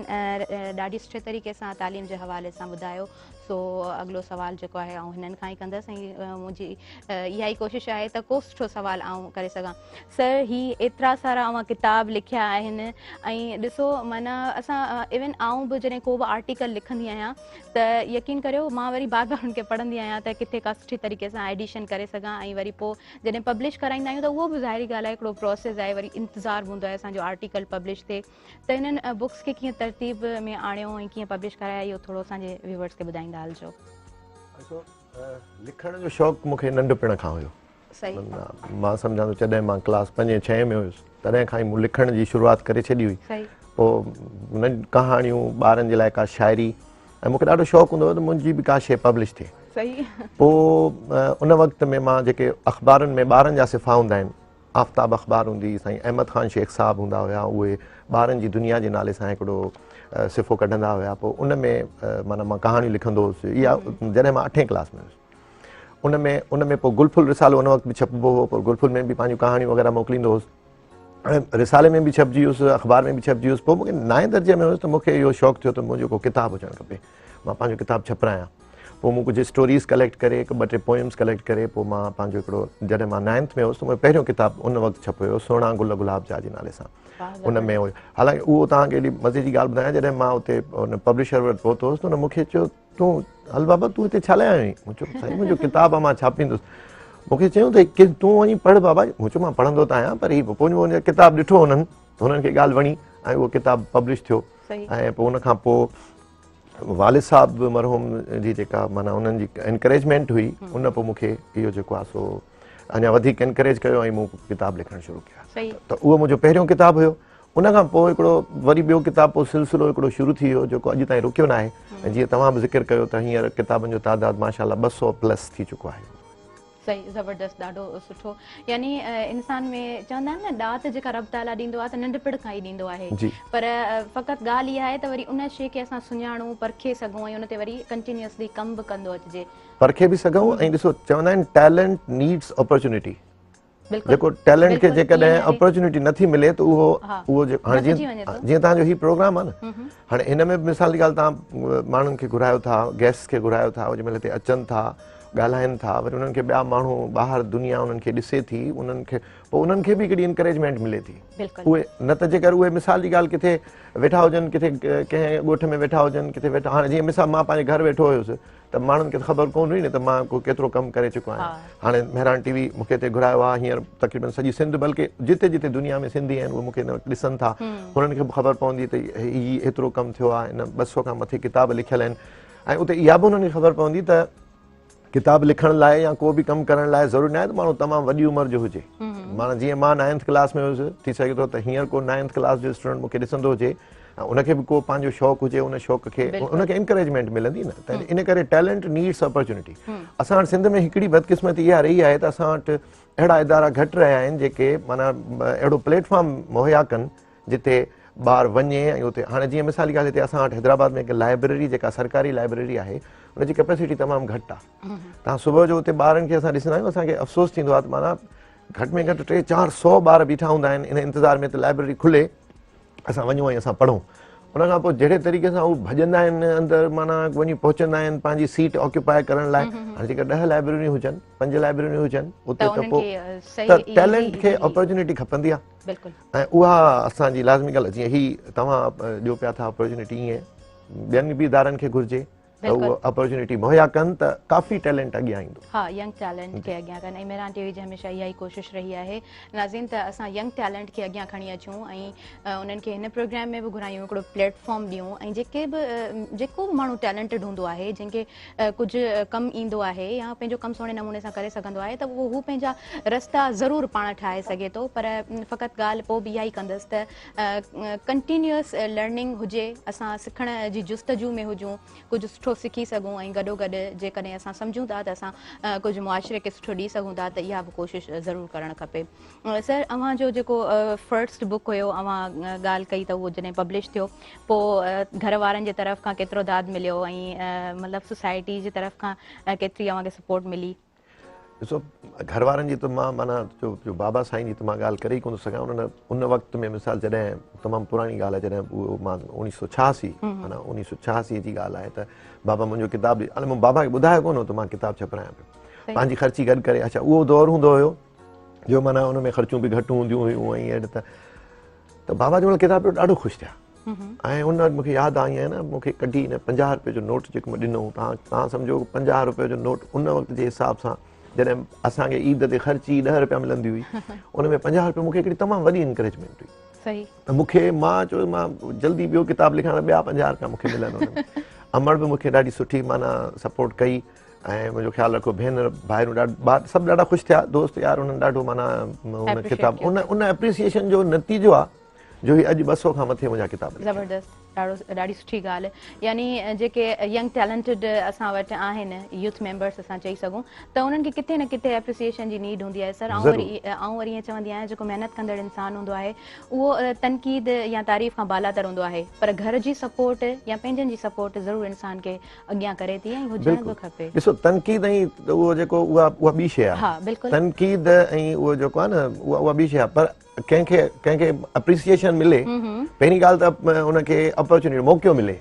ڏاڍي سٺي طريقي سان تعليم جي حوالي سان ٻڌايو سو اڳلو سوال جيڪو آهي آئون هنن کان ئي ڪندس ۽ منهنجي اها ئي ڪوشش آهي ته ڪو سٺو سوال آئون ڪري سگهان سر هي ايترا سارا اوهان ڪتاب لکيا آهن ۽ ڏسو معنيٰ اسان ايون آئون به جڏهن ڪو به آرٽيڪل لکندي آهيان ته يقين ڪريو مان وري بار بار ان کي پڙهندي آهيان ته ڪٿي ڪا سٺي طريقي سان ايڊيشن ڪري سگهان ۽ وري پوء جڏهن پبلش ڪرائيندا آهيون ته اهو به ظاهري ڳالهه آهي هڪڙو پروسيس آهي وري انتظار به هوندو آهي اسان جو آرٽيڪل پبلش ٿئي ته انهن بڪس کي ڪيئن ترتيب ۾ آڻيو ۽ ڪيئن پبلش ڪرايا اهو ٿورو اسان جي ويورز کي ٻڌائيندا هلجو. ڏسو لکڻ جو شوق مون کي ننڍپڻ کان هيو. صحيح. مان سمجهان ٿو جڏهن مان ڪلاس پنجين ڇهين ۾ هيس تڏهن کان ئي مون لکڻ جي شروعات ڪري ڇڏي هئي. صحيح. پوء ڪهاڻيون ٻارن جي لاء ڪا شاعري ۽ مون کي ڏاڍو شوق هوندو هو ته منهنجي به ڪا شيء پبلش ٿئي. صحيح. پوء ان وقت ۾ مان جيڪي اخبارن ۾ ٻارن جا صفحا هوندا آهن آفتاب اخبار هوندي هئي سائين احمد خان شيخ صاحب هوندا هيا اهي ٻارن جي دنيا جي نالي سان هڪڙو صفحو ڪڍندا هيا پوء ان ۾ معنيٰ مان ڪهاڻيون لکندو هوس اها جڏهن مان اٺين ڪلاس ۾ هيس ان ۾ ان ۾ پوء گل ڦل رسالو ان وقت به ڇپبو هو پوء گل ڦل ۾ به پنهنجون ڪهاڻيون وغيره موڪليندو هوس ۽ رسالي ۾ به ڇپجي ويس اخبار ۾ به ڇپجي ويس پوء مونکي نائين درجي ۾ هيس ته مونکي اهو شوق ٿيو ته منهنجو ڪو ڪتاب هجڻ کپي مان پنهنجو ڪتاب ڇپرايان پوء مون ڪجهه اسٽوريز ڪليڪٽ ڪري هڪ ٻه ٽي پوئمز ڪليڪٽ ڪري پوء مان پنهنجو هڪڙو جڏهن مان نائنٿ ۾ هوس ته منهنجو پهريون ڪتاب ان وقت ڇپيو هيو سهڻا گل گلاب جا جي نالي سان ان ۾ هيو حالانڪه اهو توهان کي ايڏي مزي جي ڳالهه ٻڌايان جڏهن مان اتي ان پبلشر وٽ پهتو هوس ته ان مون کي چيو تون هل بابا تون هتي ڇا لاء آيو آهين مون چيو سائين منهنجو ڪتاب آهي مان ڇاپيندس مون کي چيو ته تون وڃي پڙهه بابا مون چيو مان پڙهندو ته آهيان پر هي پوء مون ڪتاب ڏٺو هنن هنن کي ڳالهه وڻي ۽ اهو ڪتاب پبلش ٿيو ۽ پوء ان کان پوء والد صاحب مرحوم جي جيڪا معنيٰ انهن جي انڪريجمينٽ هئي ان پوء مون کي اهو جيڪو آهي سو اڃا وڌيڪ انڪريج ڪيو ۽ مون ڪتاب لکڻ شروع ڪيا ته اهو منهنجو پهريون ڪتاب هيو ان کان پوء هڪڙو وري ٻيو ڪتاب پوء سلسلو هڪڙو شروع ٿي ويو جيڪو اڄ تائين رڪيو ناهي ۽ جيئن توهان به ذڪر ڪيو ته هينئر ڪتابن جو تعداد ماشاء الله 200 پلس ٿي چڪو آهي. صحيح زبردست ڏاڍو سٺو يعني انسان ۾ چوندا آهن نه ڏات جيڪا رب تعاليٰ ڏيندو آهي ته ننڍپڻ کان ئي ڏيندو آهي پر فقط ڳالهه اها آهي ته وري ان شيء کي اسان سڃاڻون پرکي سگهون ۽ ان تي وري ڪنٽينيوسلي ڪم به ڪندو اچجي. پرکي به سگهون ۽ ڏسو چوندا آهن ٽيلنٽ نيڊس اپرچونٽي جيڪو ٽيلنٽ کي جيڪڏهن اپرچونٽي نٿي ملي ته اهو اهو هاڻي جيئن جيئن توهان جو هي پروگرام آهي نه هاڻي هن ۾ به مثال جي ڳالهه توهان ماڻهن کي گهرايو ٿا گيسٽ کي گهرايو ٿا جنهن مهل هتي اچن ٿا ڳالهائن ٿا وري انهن کي ٻيا ماڻهو ٻاهر دنيا انهن کي ڏسي ٿي انهن کي پوء انهن کي به هڪڙي انڪريجمينٽ ملي ٿي اهي نه ته جيڪر اهي مثال جي ڳالهه ڪٿي ويٺا هجن ڪٿي ڪنهن ڳوٺ ۾ ويٺا هجن ڪٿي ويٺا هاڻي جيئن مثال مان پنهنجي گهر ويٺو هيس ته ماڻهن کي ته خبر ڪونه هئي نه ته مان ڪو ڪيترو ڪم ڪري چڪو آهيان. هاڻي مهراڻ ٽي وي مون کي هتي گهرايو آهي هينئر تقريبن سڄي سنڌ بلڪه جتي جتي دنيا ۾ سنڌي آهن اهي مون کي هن وقت ڏسن ٿا هنن کي به خبر پوندي ته هي ايترو ڪم ٿيو آهي هن 200 کان مٿي ڪتاب لکيل آهن ۽ اتي اها به انهن کي خبر پوندي ته ڪتاب لکڻ لاء يا ڪو به ڪم ڪرڻ لاء ضروري ناهي ته ماڻهو تمام وڏي عمر جو هجي معنيٰ جيئن مان نائنٿ ڪلاس ۾ هيس ٿي سگهي ٿو ته هينئر ڪو نائنٿ ڪلاس جو اسٽوڊنٽ مون کي ڏسندو هجي. ۽ ان کي به ڪو پنهنجو شوق هجي ان شوق کي ان کي انڪريجمينٽ ملندي نه ته ان ڪري ٽيلنٽ نيڊس اپرچونٽي. اسان وٽ سنڌ ۾ هڪڙي بدقسمتي اها رهي آهي ته اسان وٽ اهڙا ادارا گهٽ رهيا آهن جيڪي معنيٰ اهڙو پليٽ فارم مهيا ڪن جتي ٻار وڃي ۽ اتي هاڻي جيئن مثالي ڳالهه هتي اسان وٽ حيدرآباد ۾ هڪ لائبريري جيڪا سرڪاري لائبريري آهي ان جي ڪيپيسٽي تمام گهٽ آهي. تان صبح جو اتي ٻارن کي اسان ڏسندا آهيون، اسان کي افسوس ٿيندو آهي ته معنيٰ گهٽ ۾ گهٽ 3 400 ٻار بيٺا هوندا آهن ان انتظار ۾ ته لائبريري کلي، اسان وڃون ۽ اسان پڙهون. ان کان پوء جهڙي طريقي سان هو ڀڄندا آهن اندر، معنيٰ وڃي پهچندا آهن پنهنجي سيٽ آڪيوپائي ڪرڻ لاء. هاڻي جيڪر 10 لائبريريون هجن، 5 لائبريريون هجن اتي ته پوء ته ٽيلنٽ کي اپرچونٽي کپندي آهي. بلڪل. ۽ اها اسان جي لازمي ڳالهه، جيئن هي توهان ڏيو پيا ٿا اپرچونٽي، ائين ٻين به ادارن کي گهرجي ته اهو اپرچونٽي مهيا ڪن ته ڪافي ٽيلنٽ اڳيان ايندو. ها، ينگ ٽيلنٽ کي اڳيان ڪن ۽ مهراڻ ٽي وي جي هميشه اها ئي ڪوشش رهي آهي ناظرين ته اسان ينگ ٽيلنٽ کي اڳيان کڻي اچون ۽ انهن کي هن پروگرام ۾ به گهرايون، هڪڙو پليٽ فارم ڏيون ۽ جيڪي به جيڪو به ماڻهو ٽيلنٽيڊ هوندو آهي، جنهن کي ڪجهه ڪم ايندو آهي يا پنهنجو ڪم سهڻي نموني سان ڪري سگهندو آهي ته اهو هو پنهنجا رستا ضرور پاڻ ٺاهي سگهي ٿو. پر فقط ڳالهه پوء به اها ئي ڪندس ته ڪنٽينيوس لرننگ هجي، اسان سکڻ جي جستجو ۾ هجون، ڪجهه سٺو سکي سگهون ۽ گڏو گڏ جيڪڏهن اسان سمجهون ٿا ته اسان ڪجهه معاشري کي سٺو ڏئي سگهون ٿا ته اها به ڪوشش ضرور ڪرڻ کپي. سر اوهان جو جيڪو فرسٽ بڪ هيو، اوهان ڳالهه ڪئي ته اهو جڏهن پبلش ٿيو پوء گهر وارن جي طرف کان ڪيترو داد مليو ۽ مطلب سوسائٽي جي طرف کان ڪيتري اوهان کي سپورٽ ملي؟ ڏسو گهر وارن جي ته مان معنيٰ جو بابا سائين جي ته مان ڳالهه ڪري ئي ڪونه ٿو سگهان. انهن ان وقت ۾ مثال جڏهن تمام پراڻي ڳالهه آهي، جڏهن اهو مان 1986، معنيٰ 1986 جي ڳالهه آهي ته بابا منهنجو ڪتاب، الائي مون بابا کي ٻڌايو ڪونه هو ته مان ڪتاب ڇپرايان پيو، پنهنجي خرچي گڏ ڪري. اڇا اهو دور هوندو هيو جو معنيٰ ان ۾ خرچون به گهٽ هونديون هيون ۽ اهڙي ته بابا جنهن مهل ڪتاب پڙهيو ڏاڍو خوش ٿيا ۽ ان وقت مونکي ياد آئي آهي نه، مونکي ڪڍي هن 50 روپئي جو نوٽ جيڪو مون ڏنو، توهان سمجهو 50 روپئي جو نوٽ ان وقت جي حساب سان جڏهن اسان کي عيد تي خرچي 10 روپيا ملندي هئي، ان ۾ 50 روپيا مونکي هڪڙي تمام وڏي انڪريجمينٽ هئي. ته مونکي مان چيو مان جلدي ٻيو ڪتاب لکان ته ٻيا 50 روپيا مونکي ملن. ان ۾ امڙ به مونکي ڏاڍي سٺي معنيٰ سپورٽ ڪئي ۽ منهنجو خيال رکيو، ڀينر ڀائرون ڏاڍا سڀ ڏاڍا خوش ٿيا، دوست يار انهن ڏاڍو معنيٰ ان ڪتاب ان اپريسيئيشن جو نتيجو آ جو هي اڄ 200 کان مٿي منهنجا ڪتاب لکيا. زبردست، ڏاڍو ڏاڍي سٺي ڳالهه. يعني جيڪي ينگ ٽيلنٽيڊ اسان وٽ آهن يوٿ ميمبرس اسان چئي سگهون ته انهن کي ڪٿي نه ڪٿي اپريسيئيشن جي نيڊ هوندي آهي. سر آئون وري ائين چوندي آهيان جيڪو محنت ڪندڙ انسان هوندو آهي اهو تنقيد يا تعريف کان بالاتر هوندو آهي، پر گهر جي سپورٽ يا پنهنجن جي سپورٽ ضرور انسان کي اڳيان ڪري ٿي ۽ هجڻ به کپي. ڏسو تنقيد ۽ اهو جيڪو اها ٻي شيء آهي. ها بلڪل. تنقيد ۽ اهو جيڪو آهي نه اها ٻي شيء آهي، پر ڪنهن کي ڪنهن کي اپريسيئيشن ملي، پهرين ڳالهه ته ان کي اپرچونٽي موقعو ملي،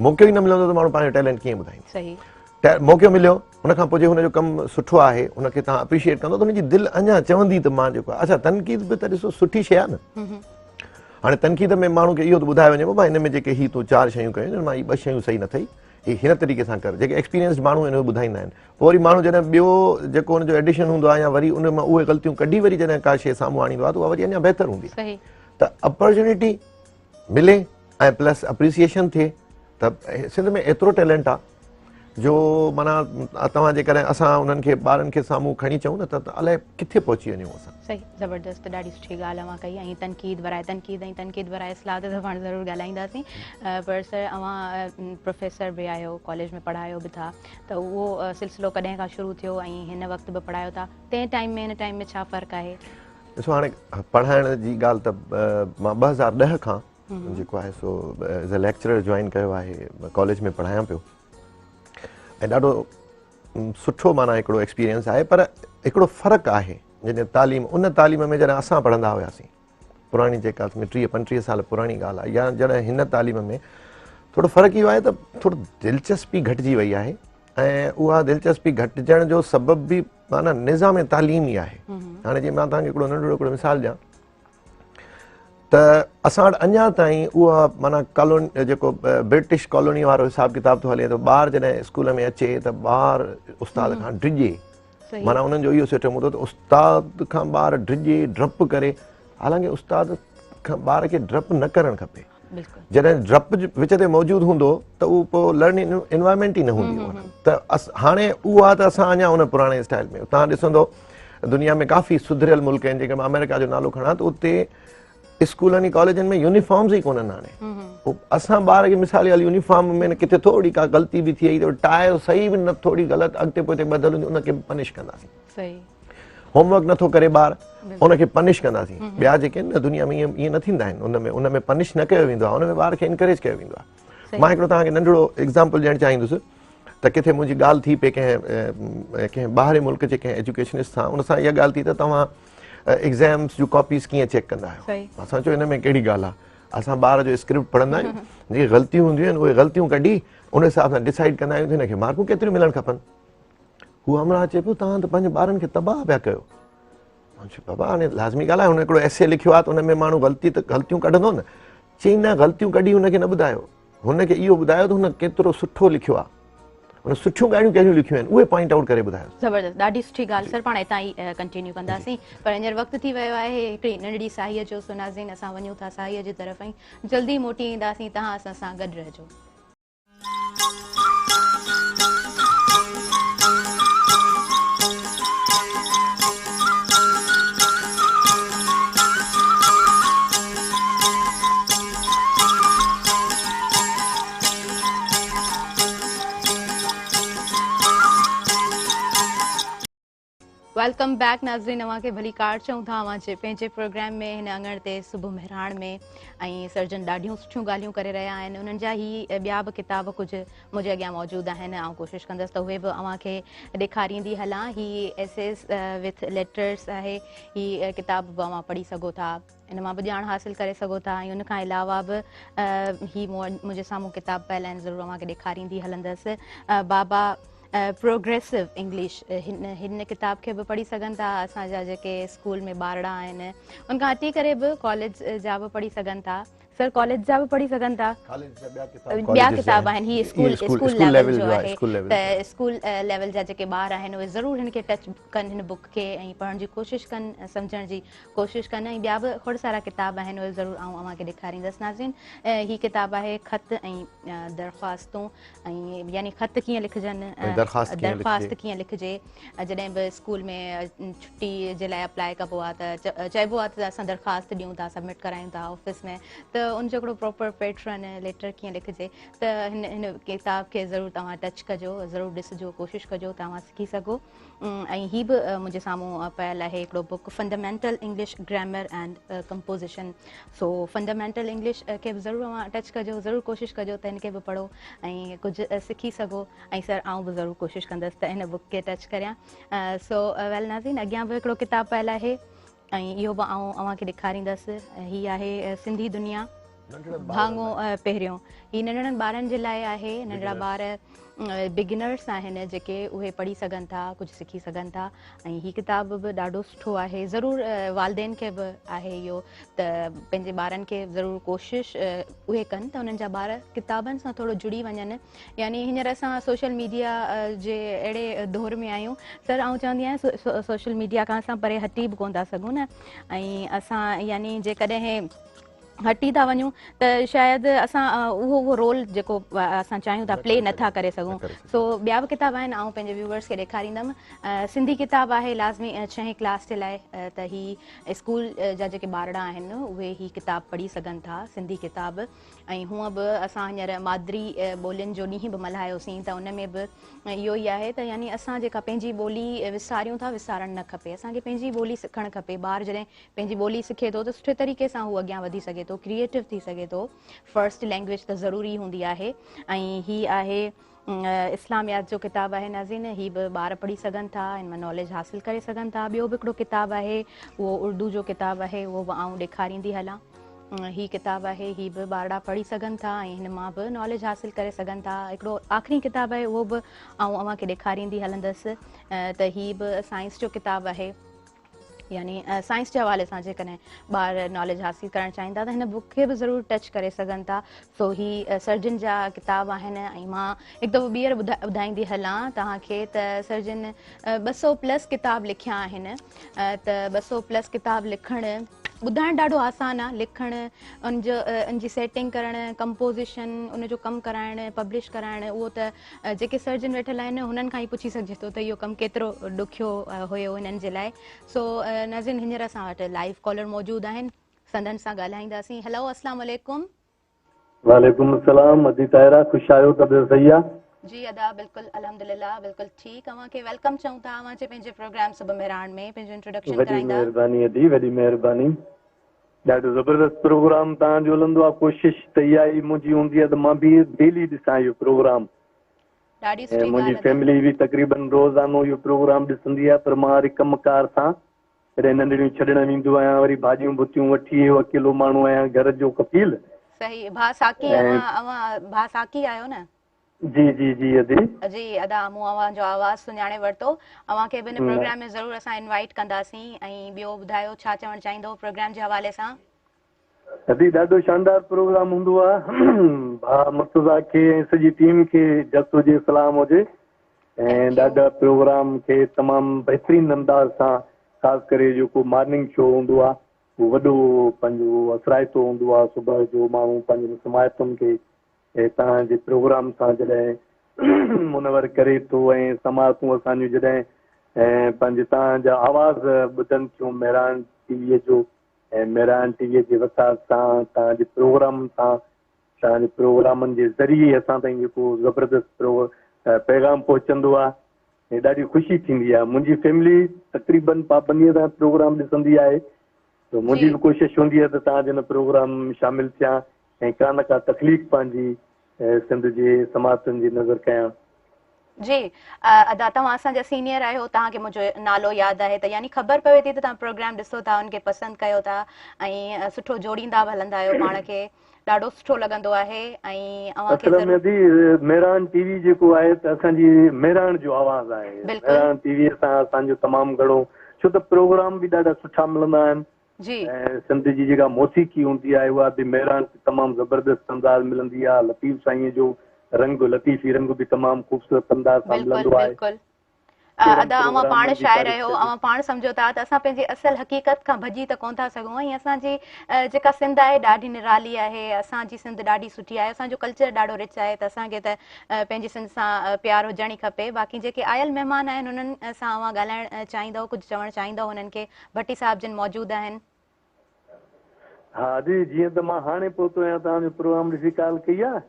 موقعو ئي نه ملندو ته ماڻهو پنهنجو ٽيلنٽ ڪيئن ٻڌائيندو. موقعو مليو ان کان پوء جي هن جو ڪم سٺو آهي ان کي توهان اپريشيئيٽ ڪندو ته هن جي دل اڃا چوندي ته مان جيڪو آهي. اڇا تنقيد به ته ڏسو سٺي شيء آهي نه. هاڻي تنقيد ۾ ماڻهو کي اهو ته ٻڌايو وڃي بابا هن ۾ جيڪي هي تون 4 شيون ڪيون ان مان هي 2 شيون صحيح نه اٿئي، هي هن طريقي سان ڪر. جيڪي ايڪسپيرينسڊ ماڻهو آهن اهي ٻڌائيندا آهن. پوء وري ماڻهو جڏهن ٻيو جيڪو ان جو ايڊيشن هوندو آهي يا وري ان مان اهي غلطيون ڪڍي وري جڏهن ڪا شيء سامهون آڻيندو آهي ته اها وري اڃا بهتر هوندي آهي. ته اپرچونٽي ملي ۽ پلس اپريسيئيشن ٿئي ته سنڌ ۾ ايترو ٽيلنٽ آهي جو معنيٰ توهان جيڪڏهن اسان انهن کي ٻارن کي سامهون کڻي چئون نه ته الائي ڪٿي پهچي وڃون اسان. صحيح زبردست ڏاڍي سٺي ڳالهه اوهان ڪئي ۽ تنقيد براء تنقيد ۽ تنقيد براء اصلاح تي ته پاڻ ضرور ڳالهائينداسين پر سر اوهان پروفيسر به آهيو، ڪاليج ۾ پڙهايو به ٿا ته اهو سلسلو ڪڏهن کان شروع ٿيو ۽ هن وقت به پڙهايو ٿا، تنهن ٽائيم ۾ هن ٽائيم ۾ ڇا فرق آهي؟ ڏسو هاڻي پڙهائڻ جي ڳالهه ته مان 2010 کان جيڪو آهي سو ايز اي ليڪچرر جوائن ڪيو آهي، ڪاليج ۾ پڙهايان پيو ۽ ڏاڍو سٺو معنيٰ هڪڙو ايڪسپيرينس آهي. پر هڪڙو فرق آهي جڏهن تعليم ان تعليم ۾ جڏهن اسان پڙهندا هياسين پراڻي جيڪا 30 35 سال پراڻي ڳالهه آهي، يا جڏهن هن تعليم ۾ ٿورو فرق اهو آهي ته ٿورو دلچسپي گهٽجي وئي آهي ۽ اها دلچسپي گهٽجڻ جو سبب به معنيٰ نظام تعليم ئي آهي. هاڻي جي مان توهان کي هڪڙو ننڍڙو هڪڙو مثال ڏيان ته اسان وٽ اڃا تائين اها معنيٰ ڪالوني جيڪو برٽش ڪالوني وارو حساب ڪتاب ٿو هلي ته ٻار جڏهن اسڪول ۾ اچي ته ٻار استاد کان ڊڄي، معنيٰ انهن جو اهو سسٽم هوندو ته استاد کان ٻار ڊڄي ڊپ ڪري، حالانڪه استاد کان ٻار کي ڊپ نه ڪرڻ کپي. جڏهن ڊپ وچ تي موجود هوندو ته اهو پوء لرننگ انوائرمينٽ ئي نه هوندي. ته هاڻي اهو آهي ته اسان اڃا ان پراڻي اسٽائل ۾، توهان ڏسندو دنيا ۾ ڪافي سڌريل ملڪ آهن، جيڪي مان آمريڪا جو نالو کڻان ته اتي اسڪولن ۽ ڪاليجن ۾ يونيفارمز ئي ڪونهن هاڻي. پوء اسان ٻار کي مثال ڳالهه يونيفارم ۾ نه ڪٿي ٿوري ڪا غلطي به ٿي وئي ته ٽاء صحيح به نه ٿوري غلط اڳتي پوئتي ٻڌل هوندي ان کي به پنش ڪنداسين. صحيح. هوم ورڪ نٿو ڪري ٻار ان کي پنش ڪنداسين. ٻيا جيڪي آهن نه دنيا ۾ ائين نه ٿيندا آهن ان ۾ ان ۾ پنش نه ڪيو ويندو آهي ان ۾ ٻار کي انڪريج ڪيو ويندو آهي. مان هڪڙو توهان کي ننڍڙو ايگزامپل ڏيڻ چاهيندس ته ڪٿي منهنجي ڳالهه ٿي پئي ڪنهن ڪنهن ٻاهرين ملڪ جي ڪنهن ايجوڪيشنسٽ سان ان سان اها ڳالهه ٿي ته توهان ايگزامس جون ڪاپيز ڪيئن چيڪ ڪندا آهيو؟ اسان چيو ان ۾ ڪهڙي ڳالهه آهي، اسان ٻار جو اسڪرپٽ پڙهندا آهيون، جيڪي غلطيون هونديون آهن اهي غلطيون ڪڍي ان حساب سان ڊسائيڊ ڪندا آهيون ته هن کي مارڪون ڪيتريون ملڻ کپن. هو همراهه چئي پيو توهان ته پنهنجي ٻارن کي تباهه پيا ڪيو. مان چيو بابا هاڻي لازمي ڳالهه آهي هن هڪڙو ايسي لکيو آهي ته ان ۾ ماڻهو غلطي ته غلطيون ڪڍندو نه. چئي نه غلطيون ڪڍي هن کي نه ٻڌايو، هن کي اهو ٻڌايو ته هن ڪيترو سٺو لکيو آهي، هن سٺيون ڳالهيون ڪهڙيون لکيون آهن اهي پوائنٽ آئوٽ ڪري ٻڌايو. زبردست ڏاڍي سٺي ڳالهه سر پاڻ هتان ئي ڪنٽينيو ڪنداسين پر هينئر وقت ٿي ويو آهي هڪڙي ننڍڙي ساهيء جو سو ناظرين اسان وڃون ٿا ساهيء جي طرف ۽ جلدي موٽي اينداسين توهان اسان سان گڏ رهجو. Welcome back ناظرين اوهان کي ڀليڪار چئون ٿا اوهان جي پنهنجي پروگرام ۾ هن اڱڻ تي صبح مهراڻ ۾ ۽ سرجن ڏاڍيون سٺيون ڳالهيون ڪري رهيا آهن انهن جا هي ٻيا به ڪتاب ڪجهه منهنجي اڳيان موجود آهن آئون ڪوشش ڪندس ته اهي به اوهان کي ڏيکاريندي هلان هي ايسيز وٿ ليٽرس آهي هي ڪتاب به اوهان پڙهي سگهو ٿا ان مان به ڄاڻ حاصل ڪري سگهو ٿا ۽ ان کان علاوه به هي منهنجي سامهون ڪتاب پيل آهن ضرور اوهان کي ڏيکاريندي هلندس بابا پروگريسو انگلش هن هن ڪتاب کي به پڙهي سگهن ٿا اسان جا جيڪي اسڪول ۾ ٻارڙا آهن ان کان هٽي ڪري به ڪاليج جا به پڙهي سگهن ٿا سر ڪاليج جا به پڙهي سگهن ٿا ٻيا ڪتاب آهن هي اسڪول اسڪول ليول جو آهي ته اسڪول ليول جا جيڪي ٻار آهن اهي ضرور هن کي ٽچ ڪن هن بڪ کي ۽ پڙهڻ جي ڪوشش ڪن سمجهڻ جي ڪوشش ڪن ۽ ٻيا به کوڙ سارا ڪتاب آهن اهي ضرور آئون اوهان کي ڏيکاريندس ناظرين هي ڪتاب آهي خط ۽ درخواستون ۽ يعني خط ڪيئن لکجن درخواست ڪيئن لکجي جڏهن به اسڪول ۾ ڇٽي جي لاء اپلائي ڪبو آهي ته چئبو آهي ته اسان درخواست ڏيون ٿا سبمٽ ڪرايون ٿا آفيس ۾ ته ان جو هڪڙو پراپر پيٽرن ليٽر ڪيئن لکجي ته هن هن ڪتاب کي ضرور توهان ٽچ ڪجو ضرور ڏسجو ڪوشش ڪجو ته اوهان سکي سگهو ۽ هي به منهنجي سامهون پيل آهي هڪڙو book fundamental English grammar and composition so fundamental English کي به ضرور اوهان ٽچ ڪجو ضرور ڪوشش ڪجو ته هن کي به پڙهو ۽ ڪجهه سکي سگهو ۽ سر آئون به ضرور ڪوشش ڪندس ته هن بڪ کي ٽچ ڪريان سو ويل ناظرين اڳيان به هڪڙو ڪتاب پيل آهي ۽ اهو به آئون اوهان کي ڏيکاريندس هي آهي سنڌي دنيا ڀاڱو پهريون هي ننڍڙن ٻارن جي لاء آهي ننڍڙا ٻار بگنرس آهن جيڪي اهي پڙهي سگهن ٿا ڪجهه سکي سگهن ٿا ۽ هي ڪتاب به ڏاڍو سٺو آهي ضرور والدين کي به آهي اهو ته پنهنجي ٻارن کي ضرور ڪوشش اهي ڪن ته انهن جا ٻار ڪتابن سان ٿورو جڙي وڃن يعني هينئر اسان سوشل ميڊيا جي اهڙي دور ۾ آهيون سر آئون چوندي آهيان سوشل ميڊيا کان اسان پري هٽي به ڪونه ٿا سگهون نه ۽ اسان يعني جيڪڏهن هٽي ٿا وڃون ته شايد اسان اهو اهو رول جيڪو اسان چاهيون ٿا پلي نٿا ڪري سگهون سو ٻيا به ڪتاب آهن آئون پنهنجي ويوورس کي ڏيکاريندم سنڌي ڪتاب آهي لازمي ڇهين ڪلاس جي لاء ته هي اسڪول جا جيڪي ٻارڙا آهن اهي هي ڪتاب پڙهي سگهن ٿا سنڌي ڪتاب ۽ هونء به اسان هينئر مادري ٻولين جو ڏينهن به ملهايوسين ته ان ۾ به اهو ئي آهي ته يعني اسان جيڪا پنهنجي ٻولي وساريون ٿا وسارڻ نه کپي اسان کي پنهنجي ٻولي سکڻ کپي ٻار جڏهن پنهنجي ٻولي سکي ٿو ته سٺي طريقي سان هو اڳيان وڌي سگهي ٿو ڪريئيٽو ٿي سگهي ٿو فرسٽ لينگويج ته ضروري هوندي آهي ۽ هي آهي اسلاميات جو ڪتاب آهي ناظرين هي به ٻار پڙهي سگهن ٿا ان مان ناليج حاصل ڪري سگهن ٿا ٻيو به هڪڙو ڪتاب آهي اهو اردو جو ڪتاب آهي اهو به آئون ڏيکاريندي هلان هي ڪتاب آهي هي به ٻارڙا پڙهي سگهن ٿا ۽ هن مان به ناليج حاصل ڪري سگهن ٿا هڪڙو آخري ڪتاب آهي اهو به آئون اوهان کي ڏيکاريندي هلندس ته هي به سائنس جو ڪتاب آهي يعني سائنس جي حوالي سان جيڪڏهن ٻار ناليج حاصل ڪرڻ چاهين ٿا ته هن بڪ کي به ضرور ٽچ ڪري سگهن ٿا سو هي سرجن جا ڪتاب آهن ۽ مان هڪ دفعو ٻيهر ٻڌائيندي هلان توهان کي ته سرجن 200 پلس ڪتاب لکيا آهن ته 200 پلس ڪتاب لکڻ ٻڌائڻ ڏاڍو آسان آهي لکڻ ان جو ان جي سيٽنگ ڪرڻ ڪمپوزيشن ان جو ڪم ڪرائڻ پبلش ڪرائڻ اهو ته جيڪي سرجن ويٺل آهن هنن کان ئي پڇي سگهجي ٿو ته اهو ڪم ڪيترو ڏکيو هيو هنن جي لاء سو ناظرين هينئر اسان وٽ لائيو ڪالر موجود آهن. سندن سان ڳالهائينداسين. هيلو اسلام عليڪم. وعليڪم السلام ادي طاهره خوش آهيو طبيعت صحيح آ. جي ادا بلڪل الحمدلله بلڪل ٺيڪ اوهان کي welcome چئون ٿا اوهان جي پنهنجي پروگرام صبح مهراڻ ۾ پنهنجو انٽروڊڪشن وڏي ڪرائيندا. مهرباني ادي وڏي مهرباني ڏاڍو زبردست پروگرام توهان جو هلندو آ ڪوشش ته اها ئي منهنجي هوندي آ ته مان به ڊيلي ڏسان اهو پروگرام ڏاڍي ۽ سٺي منهنجي ڳالهه ادا. فيملي به تقريبن روزانو اهو پروگرام ڏسندي آ پر مان وري ڪم ڪار سان ڪڏهن ننڍڙيون ڇڏڻ ويندو آهيان وري ڀاڄيون ڀتيون وٺي اهو اڪيلو ماڻهو آهيان گهر جو ڪفيل. صحيح ڀاء ساقي ۽ اوهان اوهان ڀاء ساقي آهيو نه. جي جي جي ادي. جي ادا مون اوهان جو آواز سڃاڻي ورتو اوهان کي به هن پروگرام ۾ ضرور اسان انوائيٽ ڪنداسين ۽ ٻيو ٻڌايو ڇا چوڻ چاهيندو پروگرام جي حوالي سان. ادي ڏاڍو شاندار پروگرام هوندو آ ڀاء مرتضيٰ کي ۽ سڄي ٽيم کي جس هجي سلام هجي ۽ ڏاڍا پروگرام کي تمام بهترين انداز سان خاص ڪري جيڪو مارننگ شو هوندو آ اهو وڏو پنهنجو اثرائتو هوندو آ صبح جو ماڻهو پنهنجن سماعتن کي توهان جي پروگرام سان جڏهن منور ڪري ٿو ۽ سماعتون اسان جون جڏهن پنهنجي توهان جا آواز ٻڌن ٿيون مهراڻ ٽي وي جو ۽ مهراڻ ٽي وي جي وساط سان توهان جي پروگرام سان توهان جي پروگرامن جي ذريعي اسان تائين جيڪو زبردست پيغام پهچندو آهي ۽ ڏاڍي خوشي ٿيندي آهي. منهنجي فيملي تقريبن پابنديء سان پروگرام ڏسندي آهي ته منهنجي به ڪوشش هوندي آهي ته توهان جي ان پروگرام ۾ شامل ٿيان ۽ ڪا نه ڪا تخليق پنهنجي سنڌ جي سماعتن جي نظر ڪيان. جي ادا توهان اسان جا سينيئر آهيو توهان کي منهنجو نالو ياد آهي ته يعني خبر پوي ٿي ته توهان پروگرام ڏسو ٿا ان کي پسند ڪيو ٿا ۽ سٺو جوڙيندا به هلندا آهيو پاڻ کي ڏاڍو سٺو لڳندو آهي ۽ اوهان کي اصل ۾ ضرور ادي مهراڻ ٽي وي جيڪو آهي ته اسان جي مهراڻ جو آواز آهي بلڪل مهراڻ ٽي وي سان اسان جو تمام گهڻو ڇو ته پروگرام به ڏاڍا سٺا ملندا آهن جي. ۽ سنڌ جي جيڪا موسيقي هوندي آهي اها به مهراڻ تي تمام زبردست انداز ملندي آهي لطيف سائينء جو رنگ لطيفي رنگ به تمام خوبصورت انداز سان بلڪل ملندو آهي. بلڪل ڪهڙن ادا اوهان پاڻ پروگرامن جي شاعر تعريف آهيو ڪجي. اوهان پاڻ سمجهو ٿا ته اسان پنهنجي اصل حقيقت کان ڀڄي ته ڪونه ٿا سگهون ۽ اسان جي جيڪا سنڌ آهي ڏاڍي نرالي آهي اسان جي سنڌ ڏاڍي سٺي آهي اسان جو ڪلچر ڏاڍو رچ آهي ته اسان کي ته پنهنجي سنڌ سان پيار هجڻ ئي کپي باقي جيڪي آيل مهمان آهن انهن سان اوهان ڳالهائڻ چاهيندؤ ڪجهه چوڻ چاهيندؤ انهن کي ڀٽي صاحب جن موجود آهن. ها جي جيئن ته مان هاڻي پهتو آهيان توهان جو پروگرام ڏسي ڪال ڪئي آهي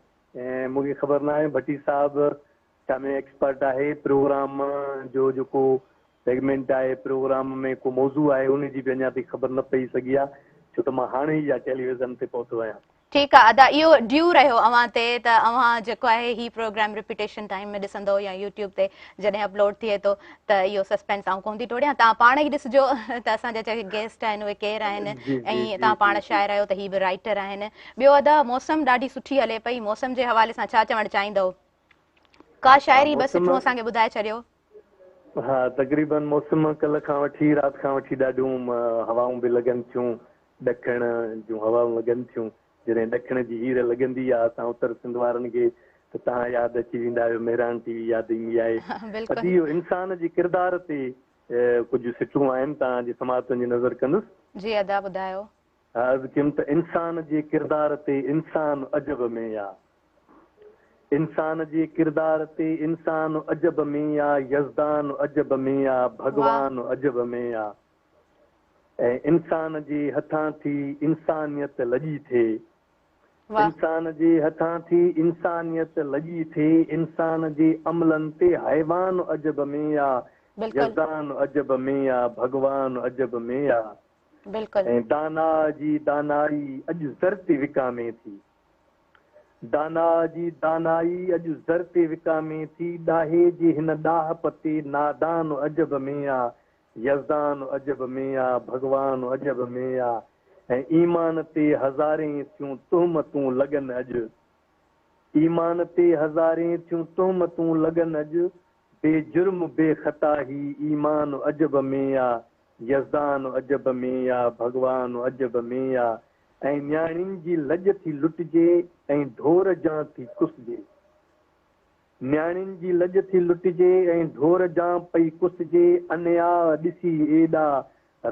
۽ مون کي خبر ناهي ڀٽي صاحب ڇا ۾ ايڪسپرٽ آهي پروگرام جو جيڪو سيگمينٽ آهي پروگرام ۾ ڪو موضوع آهي ان جي به اڃا تائين خبر نه پئي سگهي آهي ڇو ته مان هاڻي ئي اها ٽيليويزن تي پهتو آهيان. ٺيڪ آ ادا اهو ڊيو رهيو اوهان تي ته اوهان جيڪو آهي هي پروگرام رپيٽيشن ٽائيم ۾ ڏسندو يا يوٽيوب تي جڏهن اپلوڊ ٿئي ٿو ته اهو سسپينس آئون ڪونه ٿي ٽوڙيان توهان پاڻ ئي ڏسجو ته اسان جا جيڪي گيسٽ آهن اهي ڪير آهن جي جي ۽ جي توهان پاڻ جي جي. شاعر آهيو ته هي به رائيٽر آهن ٻيو ادا موسم ڏاڍي سٺي هلي پئي موسم جي حوالي سان ڇا چوڻ چاهيندؤ ڪا ها شاعري ٻه موسم سٽون اسان کي ٻڌائي ڇڏيو. ها تقريبن موسم ڪلهه کان وٺي رات کان وٺي ڏاڍيون هوائون به لڳن ٿيون ڏکڻ جون هوائون لڳن ٿيون جڏهن ڏکڻ جي هير لڳندي آ اسان اتر سنڌ وارن کي ته توهان ياد اچي ويندا آهيو مهراڻ ٽي وي ياد ايندي آهي بلڪل. ادي اهو انسان جي ڪردار تي ڪجهه سٽون آهن توهان جي سماعتن جي نظر ڪندس. جي ادا ٻڌايو. عرض ڪيم ته انسان جي ڪردار تي انسان عجب ۾ آ انسان جي ڪردار تي انسان عجب ۾ آ يزدان عجب ۾ آ ڀڳوان عجب ۾ آ. ۽ انسان جي هٿان ٿي انسانيت لڄي ٿئي. انسان جي هٿان ٿي انسانيت لڄي ٿئي انسان جي عملن تي حيوان عجب ۾ آ يزدان عجب ۾ آ ڀڳوان عجب ۾ آ ۽ داناء جي دانائي اڄ زر تي وڪامي ٿي داناء جي دانائي اڄ زر تي وڪامي ٿي ڏاهي جي هن ڏاهپ تي نادان عجب ۾ آ يزدان عجب ۾ آ ڀڳوان عجب ۾ آ ۽ ايمان تي هزارين ٿيون تهمتون لڳن اڄ ايمان تي هزارين ٿيون تهمتون لڳن اڄ بي جرم بي خطا هي ايمان عجب ۾ آ يزدان عجب ۾ آ ڀڳوان عجب ۾ آ ۽ نياڻين جي لڄ ٿي لٽجي ۽ ڍور جان ٿي ڪسجي. نياڻين جي لڄ ٿي لٽجي ۽ ڍور جان پئي ڪسجي انياء ڏسي ايڏا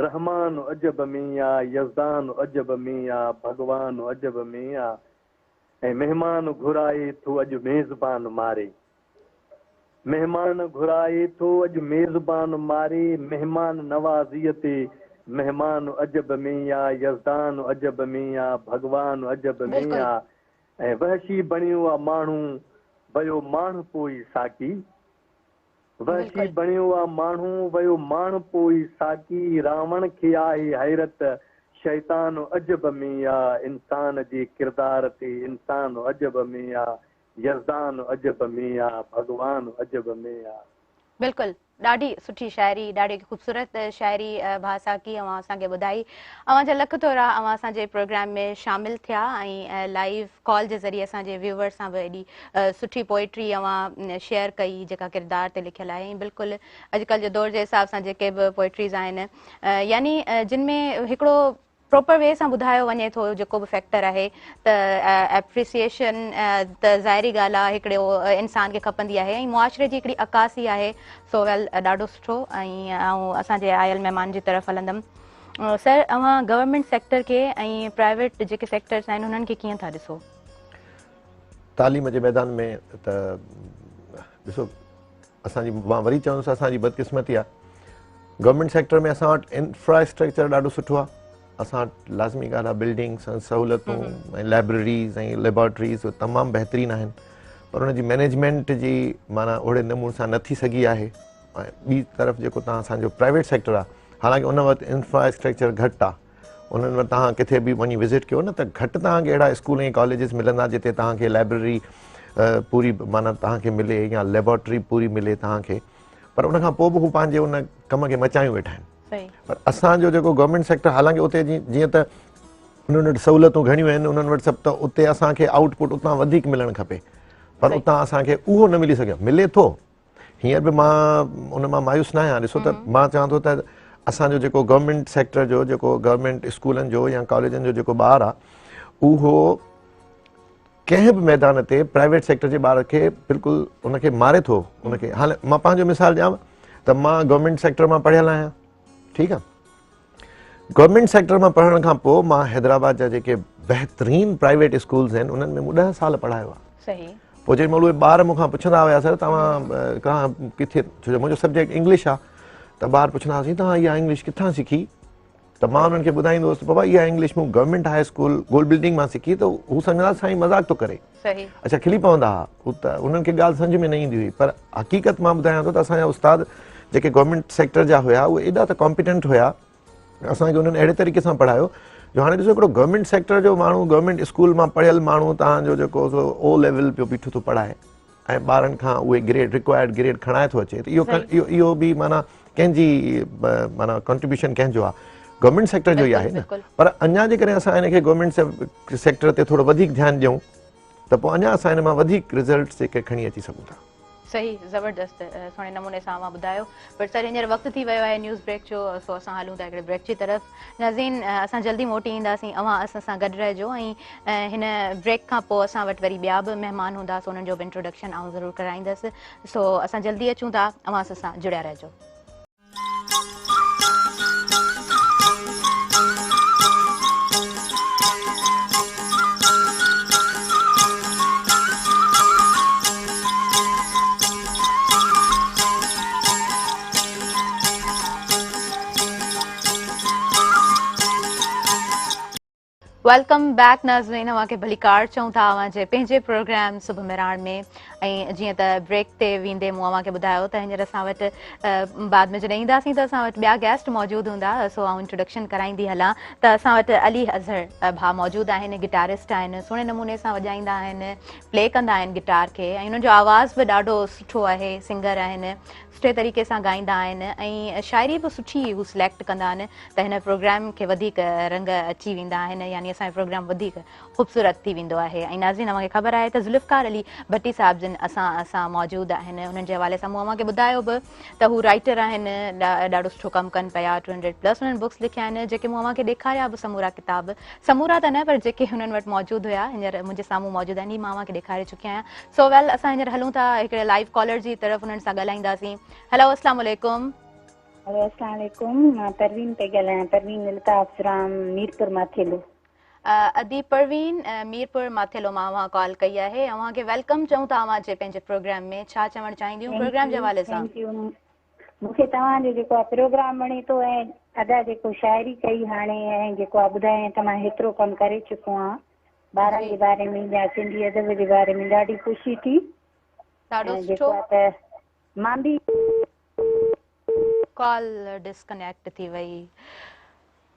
رحمان عجب ۾ آ يزدان عجب ۾ آ ڀڳوان عجب ۾ آ ۽ مهمان گهرائي ٿو اڄ ميزبان ماري مهمان گهرائي ٿو اڄ ميزبان ماري مهمان نوازيء تي مهمان عجب ۾ آ، يزدان عجب ۾ آ، ڀڳوان عجب ۾ آ ۽ وحشي بڻيو آ ماڻهو، ويو ماڻهپو ئي ساقي. وحشي بڻيو آ ماڻهو، ويو ماڻهپو ئي ساقي، راوڻ کي آهي حيرت، شيطان عجب ۾ آ، انسان جي ڪردار تي انسان عجب ۾ آ، يزدان عجب ۾ آ، ڀڳوان عجب ۾ آ. بلڪل ڏاڍي سٺي شاعري ڏاڍي خوبصورت شاعري ڀاء ساقي اوهان اسان کي ٻڌائي اوهان جا لک ٿورا اوهان اسان جي پروگرام ۾ شامل ٿيا ۽ لائيو ڪال جي ذريعي اسان جي ويوئرز سان به ايڏي سٺي پوئٽري اوهان شيئر ڪئي جيڪا ڪردار تي لکيل آهي ۽ بلڪل اڄڪلهه جي دور جي حساب سان جيڪي به پوئٽريز آهن يعني جن ۾ هڪڙو پراپر وي سان ٻڌايو وڃي ٿو جيڪو به فيڪٽر آهي ته ايپريسيئيشن ته ظاهري ڳالهه آهي هڪڙو انسان کي کپندي آهي ۽ معاشري جي هڪڙي عڪاسي آهي سو ويل ڏاڍو سٺو ۽ آئون اسان جي آيل مهمان جي طرف هلندم سر اوهان گورنمينٽ سيڪٽر کي ۽ پرائيويٽ جيڪي سيڪٽرز آهن انهن کي ڪيئن ٿا ڏسو؟ تعليم جي ميدان ۾ ته ڏسو اسان جي مان وري چوندس اسان جي بدقسمتي آهي گورنمينٽ سيڪٽر ۾ اسان وٽ انفراسٽرڪچر ڏاڍو سٺو آهي اسان وٽ لازمي ڳالهه آهي بلڊنگس ۽ سهولتون ۽ لائبريريز ۽ ليبارٽريز تمام بهترين آهن پر ان جي مينيجمينٽ جي معنيٰ اهڙي نموني سان نه ٿي سگهي آهي ۽ ٻي طرف جيڪو تان اسان جو پرائيويٽ سيڪٽر آهي حالانڪه ان وقت انفراسٽرڪچر گهٽ آهي انهن وٽ توهان ڪٿي به وڃي وزٽ ڪيو نه ته گهٽ توهان کي اهڙا اسڪول ۽ ڪاليجز ملندا جتي توهان کي لائبريري پوري معنيٰ توهان کي ملي يا ليبارٽري پوري ملي توهان کي پر ان کان پوء به هو پنهنجي ان ڪم کي مچايون ويٺا آهن پر اسان جو جيڪو گورنمينٽ سيڪٽر حالانڪه اتي جيئن ته انهن وٽ سهولتون گهڻيون آهن انهن وٽ سڀ ته اتي اسان کي آئوٽ پٽ اتان وڌيڪ ملڻ کپي پر اتان اسان کي اهو نه ملي سگهيو ملي ٿو هينئر به مان ان مان مايوس نه آهيان ڏسو ته مان چوان ٿو ته اسان جو جيڪو گورنمينٽ سيڪٽر جو جيڪو گورنمينٽ اسڪولن جو يا ڪاليجن جو جيڪو ٻار آهي اهو ڪنهن به ميدان تي پرائيويٽ سيڪٽر جي ٻار کي بلڪل ان کي ماري ٿو ان کي هاڻي مان پنهنجو مثال ڏيان ته مان گورنمينٽ سيڪٽر مان پڙهيل آهيان ٺيڪ آهي گورنمينٽ سيڪٽر مان پڙهڻ کان پوء مان حيدرآباد جا جيڪي بهترين پرائيويٽ اسڪولز آهن انهن ۾ مون 10 سال پڙهايو آهي. صحيح. پوء جيڏي مهل اهي ٻار مون کان پڇندا هيا سر توهان ڪهان ڪٿي ڇو جو منهنجو سبجيڪٽ انگلش آهي ته ٻار پڇندا هئا سائين توهان اها انگلش ڪٿان سکي ته مان انهن کي ٻڌائيندو هوس ته بابا اها انگلش مون گورنمينٽ هاء اسڪول گول بلڊنگ مان سکي ته هو سمجهندا سائين مذاق ٿو ڪري. صحيح. اڇا کلي پوندا ها هو ته انهن کي ڳالهه سمجهه ۾ نه ايندي هئي پر حقيقت مان ٻڌايان ٿو ته اسان جا استاد جيڪي گورنمينٽ سيڪٽر جا هيا اهي ايڏا ته ڪامپيٽنٽ هيا اسان کي انهن اهڙي طريقي سان پڙهايو جو هاڻي ڏسو هڪڙو گورنمينٽ سيڪٽر جو ماڻهو گورنمينٽ اسڪول مان پڙهيل ماڻهو تهان جو جيڪو سو او ليول پيو بيٺو ٿو پڙهائي ۽ ٻارن کان اهي گريڊ رڪوائرڊ گريڊ کڻائي ٿو اچي ته اهو اهو به معنيٰ ڪنهن جي معنيٰ ڪنٽريبيوشن ڪنهن جو آهي گورنمينٽ سيڪٽر جو ئي آهي نه پر اڃا جيڪڏهن اسان هن کي گورنمينٽ سيڪٽر تي ٿورو وڌيڪ ڌيان ڏيون ته پوء اڃا اسان هن مان وڌيڪ رزلٽس جيڪي کڻي اچي سگهون ٿا. صحيح زبردست سهڻي نموني سان اوهان ٻڌايو پر سر هينئر وقت ٿي ويو آهي نيوز بريڪ جو سو اسان هلون ٿا هڪڙي بريڪ جي طرف ناظرين اسان جلدي موٽي اينداسين اوهان اسان سان گڏ رهجو ۽ هن بريڪ کان پوء اسان وٽ وري ٻيا به مهمان هوندا سو انهن جو به انٽروڊڪشن آئون ضرور ڪرائيندس سو اسان جلدي اچون ٿا اوهان اسان سان جڙيا رهجو. Welcome back ناظرين اوهان کي ڀليڪار چئون ٿا اوهان جي پنهنجي پروگرام صبح مهراڻ ۾ ۽ جيئن ته بريڪ تي ويندي مون اوهان کي ٻڌايو ته هينئر اسان وٽ بعد ۾ جڏهن اينداسين ته اسان وٽ ٻيا گيسٽ موجود هوندا سو آئون انٽروڊڪشن ڪرائيندي هلان ته اسان وٽ علي اظهر ڀاء موجود آهن گٽارسٽ آهن سهڻي نموني سان وڄائيندا آهن پلي ڪندا آهن گٽار کي ۽ انهن جو آواز به ڏاڍو سٺو آهي سنگر آهن سٺي طريقي سان ڳائيندا آهن ۽ شاعري به سٺي هو سليڪٽ ڪندا آهن ته هن پروگرام کي وڌيڪ رنگ اچي ويندا آهن يعني اسان جو پروگرام وڌيڪ خوبصورت ٿي ويندو آهي ۽ ناظرين اوهان کي خبر آهي ته ذوالفقار علي ڀٽي صاحب جن اسان سان موجود آهن انهن جي حوالي سان مون اوهان کي ٻڌايو به ته هو رائٽر آهن ڏاڍو سٺو ڪم ڪن پيا 200 پلس انهن بڪس لکيا آهن جيڪي مون اوهان کي ڏيکاريا به سمورا ڪتاب سمورا ته نه پر جيڪي انهن وٽ موجود هيا هينئر منهنجي سامهون موجود آهن هي مان اوهان کي ڏيکاري چڪي آهيان سو ويل اسان هينئر هلون ٿا هڪڙي لائيو ڪالر جي طرف انهن سان ڳالهائينداسين هلو اسلام عليڪم. هيلو اسلام عليڪم مان پروين پئي ڳالهايان پروين الطاف فرام ميرپور ماٿيلو. ادي پروين ميرپور ماٿيلو مان اوهان ڪال ڪئي آهي اوهان کي welcome چئون ٿا اوهان جي پنهنجي پروگرام ۾ ڇا چوڻ چاهينديون پروگرام جي حوالي سان. Thank you مون کي توهان جو جيڪو آ پروگرام وڻي ٿو ۽ ادا جيڪو شاعري ڪئي هاڻي ۽ جيڪو آ ٻڌايائين ته مان هيترو ڪم ڪري چڪو آهان ٻارن جي باري ۾ يا سنڌي ادب جي باري ۾ ڏاڍي خوشي ٿي ڏاڍو ۽ جيڪو سٺو. آ ته مان به. ڪال ڊسڪنيڪٽ ٿي وئي.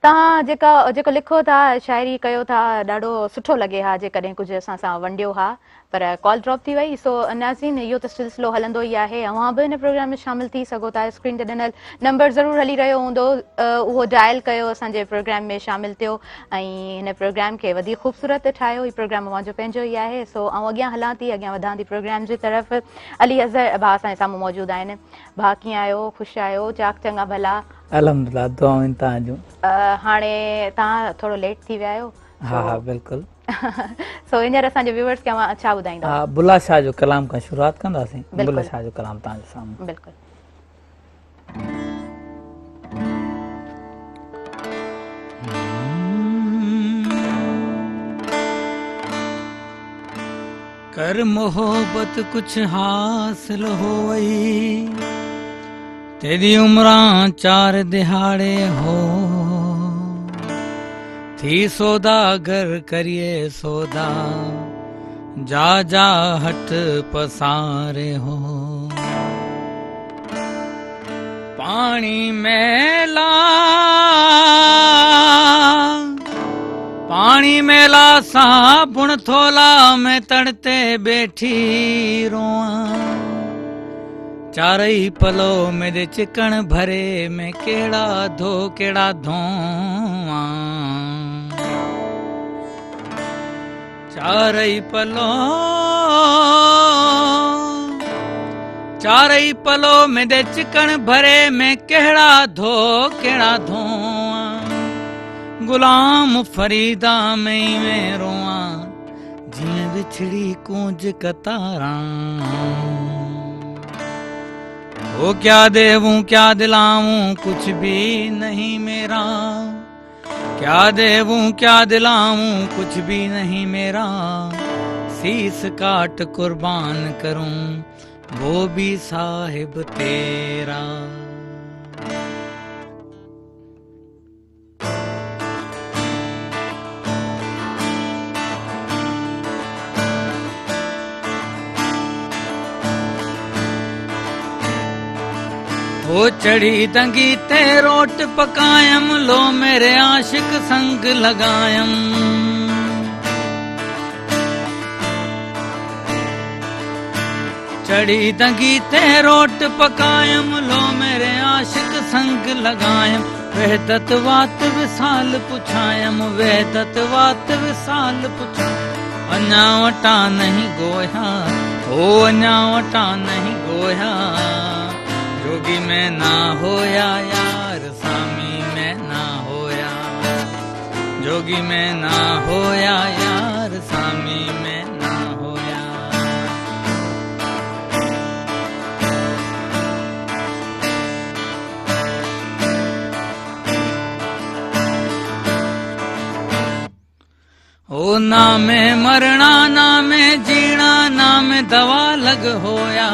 توهان جيڪا جيڪو لکو ٿا شاعري ڪيو ٿا ڏاڍو سٺو لڳي ها جيڪڏهن ڪجهه اسان سان ونڊيو ها پر ڪال ڊراپ ٿي وئي سو ناظرين اهو ته سلسلو هلندو ئي آهي اوهان به هن پروگرام ۾ شامل ٿي سگهو ٿا اسڪرين تي ڏنل نمبر ضرور هلي رهيو هوندو اهو ڊائل ڪيو اسان جي پروگرام ۾ شامل ٿيو ۽ هن پروگرام کي وڌيڪ خوبصورت ٺاهيو هي پروگرام اوهان جو پنهنجو ئي آهي سو آئون اڳيان هلان ٿي اڳيان وڌان ٿي پروگرام جي طرف علي اظهر ڀاء اسان جي سامهون موجود آهن ڀاء ڪيئن آهيو خوش آهيو چاڪ چڱا ڀلا الحمدلله دعائون آهن توهان جون. هاڻي توهان ٿورو ليٽ ٿي ويا آهيو. ها ها بلڪل. سو هينئر اسان جي ويورز کي اوهان ڇا ٻڌائيندؤ؟ ها بلا شاهه جو ڪلام کان شروعات ڪنداسين. بلا شاهه جو ڪلام توهان جي سامهون. بلڪل. ڪر محبت ڪجهه حاصل هوئي تيڏي عمران چار دهاڙي هو ٿي سوداگر ڪريي سودا جا جا هٺ پساري هو پاڻي ميلا پاڻي ميلا صابڻ ٿولا ۾ تڙ تي بيٺي روئان چارئي پلو ميري چڪڻ ڀري ۾ ڪهڙا ڌو ڪهڙا ڌوئان چارئي پلو چارئي پلو ميندي چڪڻ ڀري ۾ ڪهڙا ڌو ڪهڙا ڌوئان غلام فريدا ۾ ايوين روئان جيئن وڇڙي ڪونج قطاران هو ڪيا ديوون ڪيا دلاوون ڪجھ ڀي نهين ميرا ڪيا ديوون ڪيا دلاوون ڪجھ ڀي نهين ميرا سيس ڪاٽ قربان ڪرون وو ڀي صاحب تيرا. هو چڙهي دنگي تي روٽ پڪايم لو ميري عاشق سنگ لڳايم چڙهي دنگي تي روٽ پڪايم لو ميري عاشق سنگ لڳايم وحدت وات وصال پڇايم وحدت وات وصال پڇايم اڃا وٽان نهين گويا هو اڃا وٽان نهين گويا جوڳي مين نا هويا يار سامي مين نا هويا جوڳي مين نا هويا يار سامي مين نا هويا. او نا مين مرڻا نا مين جيڻا نا مين دوا لڳ هويا.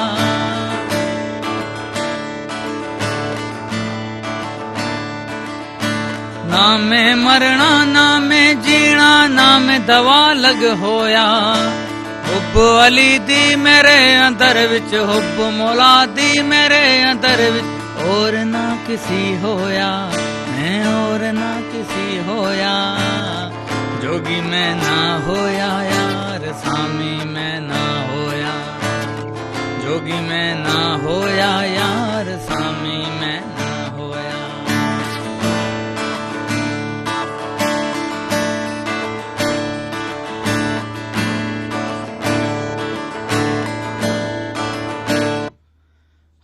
نا مين مرڻا نا مين جيڻا نا مين دوا لڳ هويا. حب علي the ميري اندر وچ حب مولا the ميري اندر وچ اور نا ڪسي هويا مين اور نا ڪسي هويا. جوڳي مين نا هويا يار سامي مين نا هويا جوڳي مين نا هويا يار سامي مين نا هويا.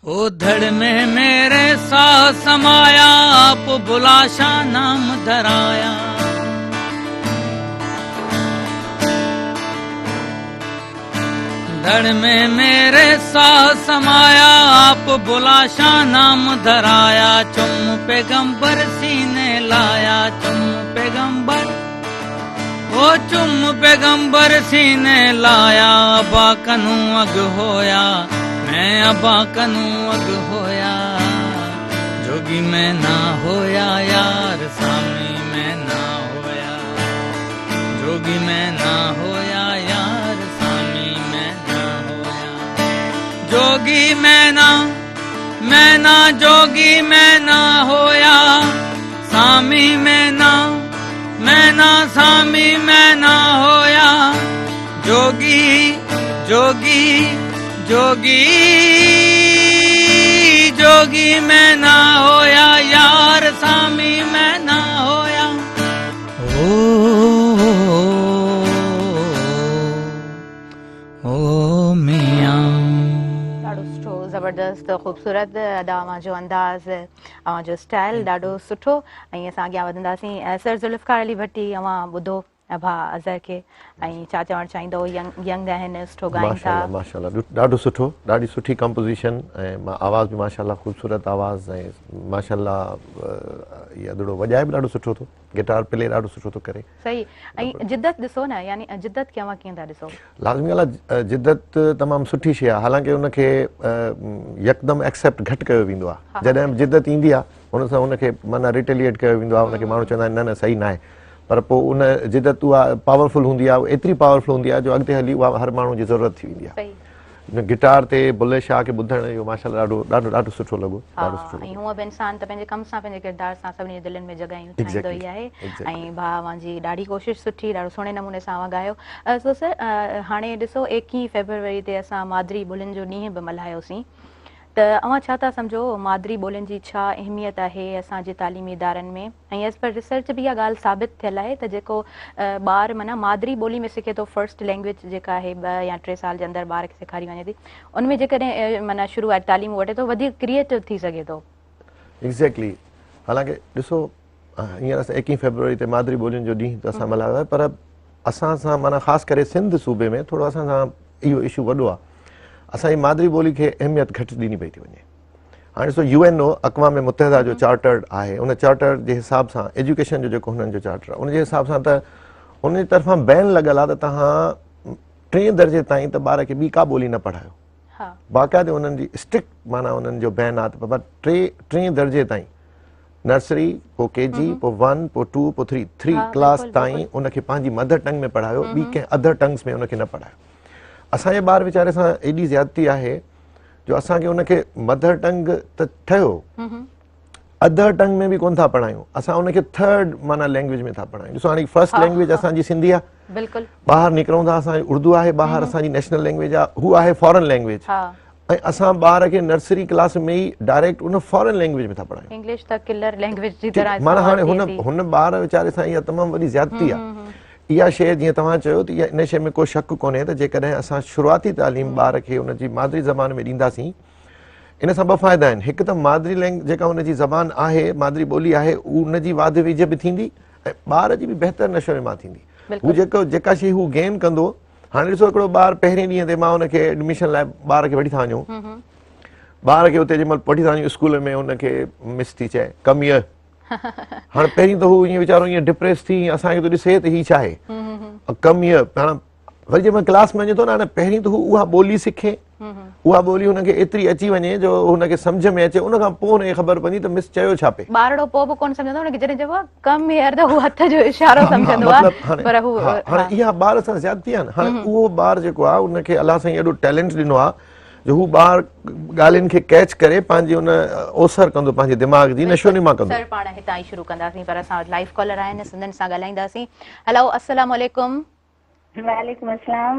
او ڌڙ ۾ ميري ساهه سمايا آپ بلاشا نام ڌرايا. ڌڙ ۾ ميري ساهه سمايا آپ بلاشا نام ڌرايا چم پيغمبر سيني لايا چم پيغمبر او چم پيغمبر سيني لايا ابا ڪنون اڳ هويا مين ابا ڪنون اڳ هويا. जोगी मैं ना होया यार सामी मैं ना होया, जोगी मैं ना होया यार सामी मैं ना होया, जोगी मैं ना, मैं ना जोगी मैं ना होया, सामी मैं ना, मैं ना सामी मैं ना होया, जोगी जोगी जोगी जोगी मैं ना होया यार सामी मैं ना होया। ओ ओ मियां। ॾाढो सुठो, ज़बरदस्त, ख़ूबसूरत अदा, अव्हां जो अंदाज़, अव्हां जो स्टाइल ॾाढो सुठो। ऐं असां अॻियां वधंदासीं। सर ज़ुल्फ़िकार अली भट्टी, अव्हां ॿुधो भाउ अज़हर खे ऐं छा चवणु चाहींदो? यंग आहिनि, सुठो ॻाइनि था। माशाअल्लाह, माशाअल्लाह, ॾाढो सुठो, ॾाढी सुठी कंपोज़िशन ऐं आवाज़ बि माशाअल्लाह ख़ूबसूरत आवाज़ ऐं माशाअल्लाह इहो अदड़ो वॼाए बि ॾाढो सुठो थो, गिटार प्ले ॾाढो सुठो थो करे। सही। ऐं जिद्दत ॾिसो न, यानी जिद्दत खे अव्हां कीअं था ॾिसो? लाज़मी ॻाल्हि आहे, जिद्दत तमामु सुठी शइ आहे, हालांकि उनखे यकदमि एक्सेप्ट घटि कयो वेंदो आहे। जॾहिं बि जिद्दत ईंदी आहे हुन सां हुनखे माना रिटेलिएट कयो वेंदो आहे, हुनखे माण्हू चवंदा आहिनि न न सही न आहे, पर पोइ उन जिद्दत उहा पावरफुल हूंदी आहे, एतिरी पावरफुल हूंदी आहे जो अॻिते हली उहा हर माण्हू जी ज़रूरत थी वेंदी आहे। गिटार ते बुले शाह खे ॿुधण इहो माशाअल्लाह ॾाढो ॾाढो ॾाढो सुठो लॻो, ॾाढो सुठो ऐं हूअं बि इंसान त पंहिंजे कम सां, पंहिंजे किरदार सां सभिनी जी दिलनि में जॻहियूं ठाहींदो ई आहे। ऐं भाउ अव्हांजी ॾाढी कोशिश सुठी, ॾाढो सुहिणे नमूने सां अव्हां ॻायो। सो सर, हाणे ॾिसो 21 फेब्रुअरी ते असां मादरी ॿोलियुनि जो ॾींहुं बि मल्हायोसीं, त अव्हां छा था सम्झो मादरी ॿोलियुनि जी छा अहमियत आहे असांजे तालीमी इदारनि में? ऐं एज़ पर रिसर्च बि इहा ॻाल्हि साबित थियल आहे त जेको ॿार माना मादरी ॿोली में सिखे थो, फर्स्ट लैंग्वेज जेका आहे 2 या 3 साल जे अंदरि ॿार खे सेखारी वञे थी, उन में जेकॾहिं माना शुरूआत तालीम वठे थो, वधीक क्रिएटिव थी सघे थो। एग्ज़ैक्टली। हालांकि ॾिसो हींअर असां 21 फेब्रुअरी ते मादरी ॿोलियुनि जो ॾींहुं त असां मल्हायो आहे, पर असां सां माना ख़ासि करे सिंध सूबे में थोरो असां सां इहो इशू वॾो आहे, असांजी मादरी ॿोली खे अहमियत घटि ॾिनी पई थी वञे। हाणे ॾिसो you N ओ अक़वाम मुत्तहिदा जो चार्टर आहे, उन चार्टर जे हिसाब सां एजुकेशन जो जेको हुननि जो चार्टर आहे उन जे हिसाब सां त उन जी तरफ़ां बैन लॻल आहे त तव्हां 3 दर्जे ताईं त ॿार खे ॿी का ॿोली न पढ़ायो। बाक़ाइदे उन्हनि जी स्ट्रिक्ट माना उन्हनि जो बैन आहे त बाबा 3 दर्जे ताईं, नर्सरी पोइ के जी पोइ 1 पोइ 2 पोइ 3 क्लास ताईं उनखे पंहिंजी मदर टंग में पढ़ायो, ॿी कंहिं अदर टंग्स में उनखे न पढ़ायो। असांजे ॿार वीचारे सां एॾी ज़्यादती आहे जो असांखे उनखे मदर टंग त ठहियो, अदर टंग में बि कोन था पढ़ायूं, असां उनखे थर्ड माना लैंग्वेज में था पढ़ायूं। ॾिसो हाणे फर्स्ट लैंग्वेज असांजी सिंधी आहे, बिल्कुलु ॿाहिरि निकिरूं था असांजी उर्दू आहे, ॿाहिरि असांजी नेशनल लैंग्वेज आहे, हू आहे फॉरन लैंग्वेज, ऐं असां ॿार खे नर्सरी क्लास में ई डायरेक्ट उन फॉरन लैंग्वेज में था पढ़ायूं। इंग्लिश त किलर लैंग्वेज जी तरह माना हाणे हुन ॿार वीचारे सां इहा तमामु वॾी ज़्यादती आहे। इहा शइ जीअं तव्हां चयो त इहा इन शइ में को शक कोन्हे त जेकॾहिं असां शुरूआती तालीम ॿार खे हुनजी मादरी ज़बान में ॾींदासीं, इन सां ॿ फ़ाइदा आहिनि। हिकु त मादरी लैंग जेका हुनजी ज़बान आहे, मादरी ॿोली आहे, उनजी वाध वेझ बि थींदी ऐं ॿार जी बि बहितर नशो नुमा थींदी। हू जेको जेका शइ हू गेन कंदो। हाणे ॾिसो हिकिड़ो ॿार पहिरीं ॾींहं ते मां हुनखे एडमिशन लाइ ॿार खे वठी था वञूं, ॿार खे उते जंहिं महिल वठी था वञूं स्कूल में, हुनखे मिस थी चए कम here. हाणे पहिरीं त हू ईअं वीचारो ईअं डिप्रेस थी असांखे थो ॾिसे त ही छा आहे, कम here. हाणे वरी जंहिं महिल क्लास में वञे थो न, हाणे पहिरीं त हू उहा ॿोली सिखे, उहा ॿोली हुनखे एतिरी अची वञे जो हुनखे सम्झ में अचे, उन खां पोइ हुनखे ख़बर पवंदी त मिस चयो छा पई। ॿारड़ो पोइ बि कोन सम्झंदो, हुनखे जॾहिं चइबो आहे कम here त हू हथ जो इशारो सम्झंदो आहे, पर हू हाणे इहा ॿार सां ज़्यादती आहे न। हाणे उहो ॿार जेको आहे उनखे अलाह साईं एॾो टैलेंट ॾिनो आहे जो हू ॿार ॻाल्हियुनि खे कैच करे पंहिंजी उन ओसर कंदो, पंहिंजे दिमाग़ जी नशो नुमा कंदो। सर पाण हितां ई शुरू कंदासीं, पर असां वटि लाइव कॉलर आहिनि, संदन सां ॻाल्हाईंदासीं। हेलो, अस्सलाम वालेकुम। वालेकुम अस्सलाम।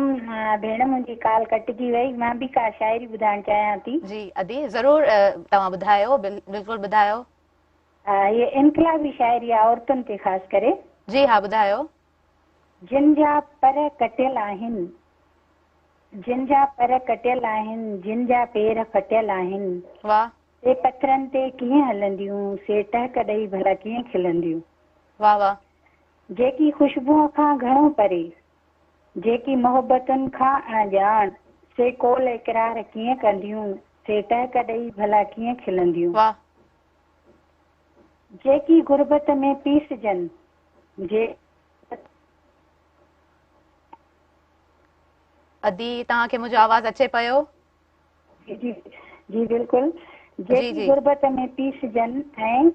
भेण मुंहिंजी कॉल कटिजी वई, मां बि का शाइरी ॿुधाइण चाहियां थी। जी अदी ज़रूर, तव्हां ॿुधायो, बिल्कुलु ॿुधायो। हीअ इनकलाबी शाइरी आहे औरतुनि ते ख़ासि करे। जी हा ॿुधायो। जिन जा पर कटियल आहिनि, जिन जा पर कटियल आहिनि, जिन जा पेर फटियल आहिनि, वाह, से पथरनि ते कीअं हलंदियूं, से टहक ॾेई भला कीअं खिलंदियूं। वाह वाह। जेकी ख़ुशबूअ खां घणो परे, जेकी मोहबतुनि खां अणॼाण, से कोल इकरार कीअं कंदियूं, से टहक ॾेई भला कीअं खिलंदियूं। वाह। जेकी गुरबत में पीसजनि, जे अदी तव्हांखे मुंहिंजो आवाज़ अचे पियो? जी जी बिल्कुलु। جيڪي غربت ۾ پيسجن ۽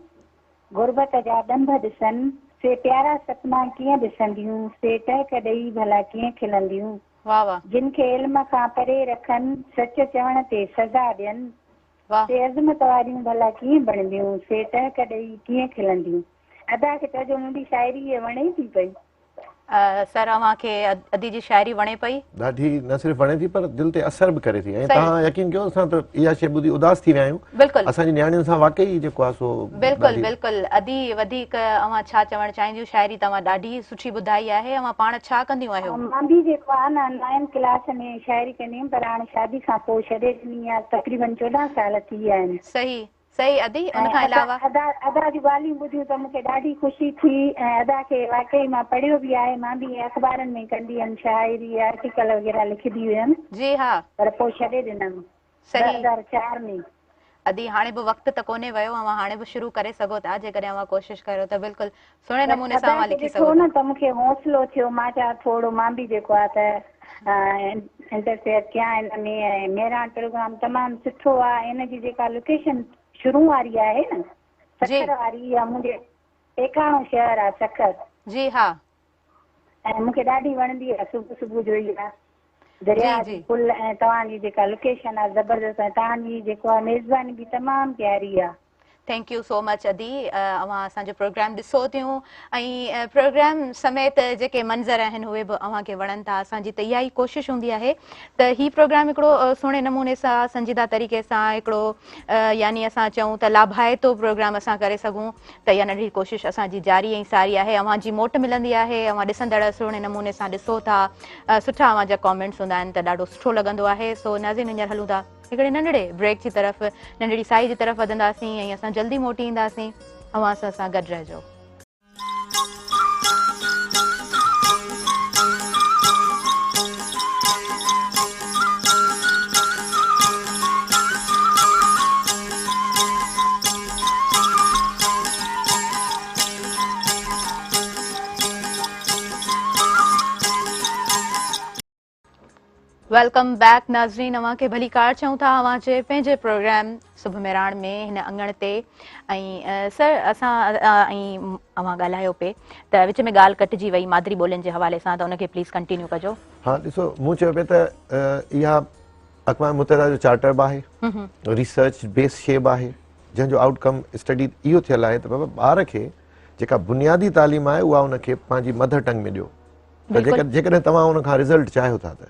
غربت جا ڏنڀ ڏسن، سي پيارا سپنا ڪيئن ڏسنديون، سي ٽهڪ ڏئي ڀلا ڪيئن کلنديون. جن کي علم کان پري رکن، سچ چوڻ تي سزا ڏين، سي عظمت واريون ڀلا ڪيئن بڻبيون، سي ٽهڪ ڏئي ڪيئن کلنديون. ادا کي چئجو منهنجي شاعري هيء وڻي ٿي پئي. سر اوهان کي ادي جي شاعري وڻي پئي؟ ڏاڍي نه صرف وڻي ٿي پر دل تي اثر به ڪري ٿي ۽ توهان يقين ڪيو اسان ته اها شيء ٻڌي اداس ٿي ويا آهيون. بلڪل. اسان جي نياڻين سان واقعي جيڪو آهي سو بلڪل بلڪل ادي وڌيڪ اوهان ڇا چوڻ چاهينديون شاعري توهان ڏاڍي سٺي ٻڌائي آهي اوهان پاڻ ڇا ڪنديون آهيو؟ مان به جيڪو آهي نه نائين ڪلاس ۾ شاعري ڪندي هيم پر هاڻي شادي کان پوء ڇڏي ڏني آهي تقريبن 14 سال ٿي ويا آهن. صحيح صحيح ادي ان کان علاوه. ادا ادا جون ڳالهيون ٻڌيون ته مون کي ڏاڍي خوشي ٿي ۽ ادا کي واقعي مان پڙهيو به آهي مان به اخبارن ۾ ڪندي هيم شاعري آرٽيڪل وغيره لکندي هيم جي ها. پر پوء ڇڏي ڏنم صحيح 2004 ۾. ادي هاڻي به وقت ته ڪونهي ويو اوهان هاڻي به شروع ڪري سگهو ٿا جيڪڏهن اوهان ڪوشش ڪريو ته بلڪل سهڻي نموني سان ادا اوهان کي لکي ڏٺو سگهو نه ٿا. ته مون کي حوصلو ٿيو مان چيان ٿورو مان به جيڪو آهي ته انٽرفيئر ڪيان ان ۾ ۽ مهراڻ پروگرام تمام سٺو آهي ان جي جيڪا لوڪيشن شروع واري آهي نه جي. سکر واري اها منهنجي پيڪاڻو شهر آهي سکر. جي ها. ۽ مون کي ڏاڍي وڻندي آهي صبح صبح جو اها جي درياء جي. جي پل ۽ توهان جي جيڪا لوڪيشن آهي زبردست ۽ توهان جي جيڪو آهي ميزباني به تمام پياري آهي. Thank you سو مچ ادي اوهان اسان جو پروگرام ڏسو ٿيون ۽ پروگرام سميت جيڪي منظر آهن اهي به اوهان کي وڻن ٿا اسان جي ته اها ئي ڪوشش هوندي آهي ته هي پروگرام هڪڙو سهڻي نموني سان سنجيده طريقي سان هڪڙو يعني اسان چئون ته لاڀائتو پروگرام اسان ڪري سگهون ته اها ننڍڙي ڪوشش اسان جي جاري ۽ ساري آهي اوهان جي موٽ ملندي آهي اوهان ڏسندڙ سهڻي نموني سان ڏسو ٿا سٺا اوهان جا ڪامينٽس هوندا آهن ته ڏاڍو سٺو لڳندو آهي سو ناظرين هينئر هلون ٿا هڪڙي ننڍڙي بريڪ جي طرف ننڍڙي سائي جي طرف وڌنداسين ۽ اسان جلدي موٽي اينداسين اوهان اسان سان گڏ رهجو. Welcome back ناظرين اوهان کي ڀليڪار چئون ٿا اوهان جي پنهنجي پروگرام صبح مهراڻ ۾ هن اڱڻ تي ۽ سر اسان ۽ اوهان ڳالهايو پي ته وچ ۾ ڳالهه ڪٽجي وئي مادري ٻولين جي حوالي سان ته ان کي پليز ڪنٽينيو ڪجو. ها ڏسو مون چيو پي ته اها اقوام متحده جو چارٽر به آهي ريسرچ بيس شي به آهي جنهن جو آئوٽ ڪم اسٽڊي اهو ٿيل آهي ته بابا ٻار کي جيڪا بنيادي تعليم آهي اها ان کي پنهنجي مدر ٽنگ ۾ ڏيو ته جيڪڏهن توهان ان کان رزلٽ چاهيو ٿا ته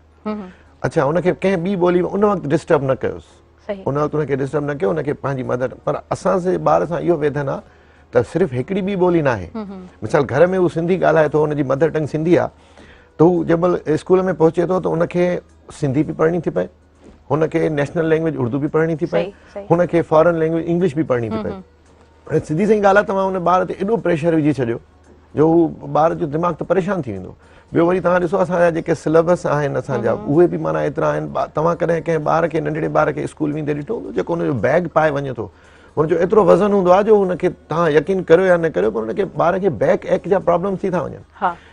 اڇا ان کي ڪنهن ٻي ٻولي ۾ ان وقت ڊسٽرب نه ڪيوس ان وقت ان کي ڊسٽرب نه ڪيو ان کي پنهنجي مدر پر اسان جي ٻار سان اهو ويڌن آ ته صرف هڪڙي ٻي ٻولي ناهي مثال گهر ۾ هو سنڌي ڳالهائي ٿو ان جي مدر ٽنگ سنڌي آ ته هو جنهن مهل اسڪول ۾ پهچي ٿو ته ان کي سنڌي به پڙهڻي ٿي پئي هن کي نيشنل لينگويج اردو به پڙهڻي ٿي پئي هن کي فارن لينگويج انگلش به پڙهڻي ٿي پئي ۽ سڌي سائين ڳالهه آهي توهان ان ٻار تي ايڏو پريشر وجهي ڇڏيو جو هو ٻار جو دماغ ته پريشان ٿي ويندو ٻيو وري توهان ڏسو اسان جا جيڪي سليبس آهن اسان جا اهي به معنيٰ ايترا آهن توهان ڪڏهن ڪنهن ٻار کي ننڍڙي ٻار کي اسڪول ويندي ڏٺو هوندو جيڪو ان جو بيگ پائي وڃي ٿو هن جو ايترو وزن هوندو آهي جو هن کي توهان يقين ڪريو يا نه ڪريو پر هن کي ٻار کي بيڪ ايڪ جا پرابلم ٿي ٿا وڃن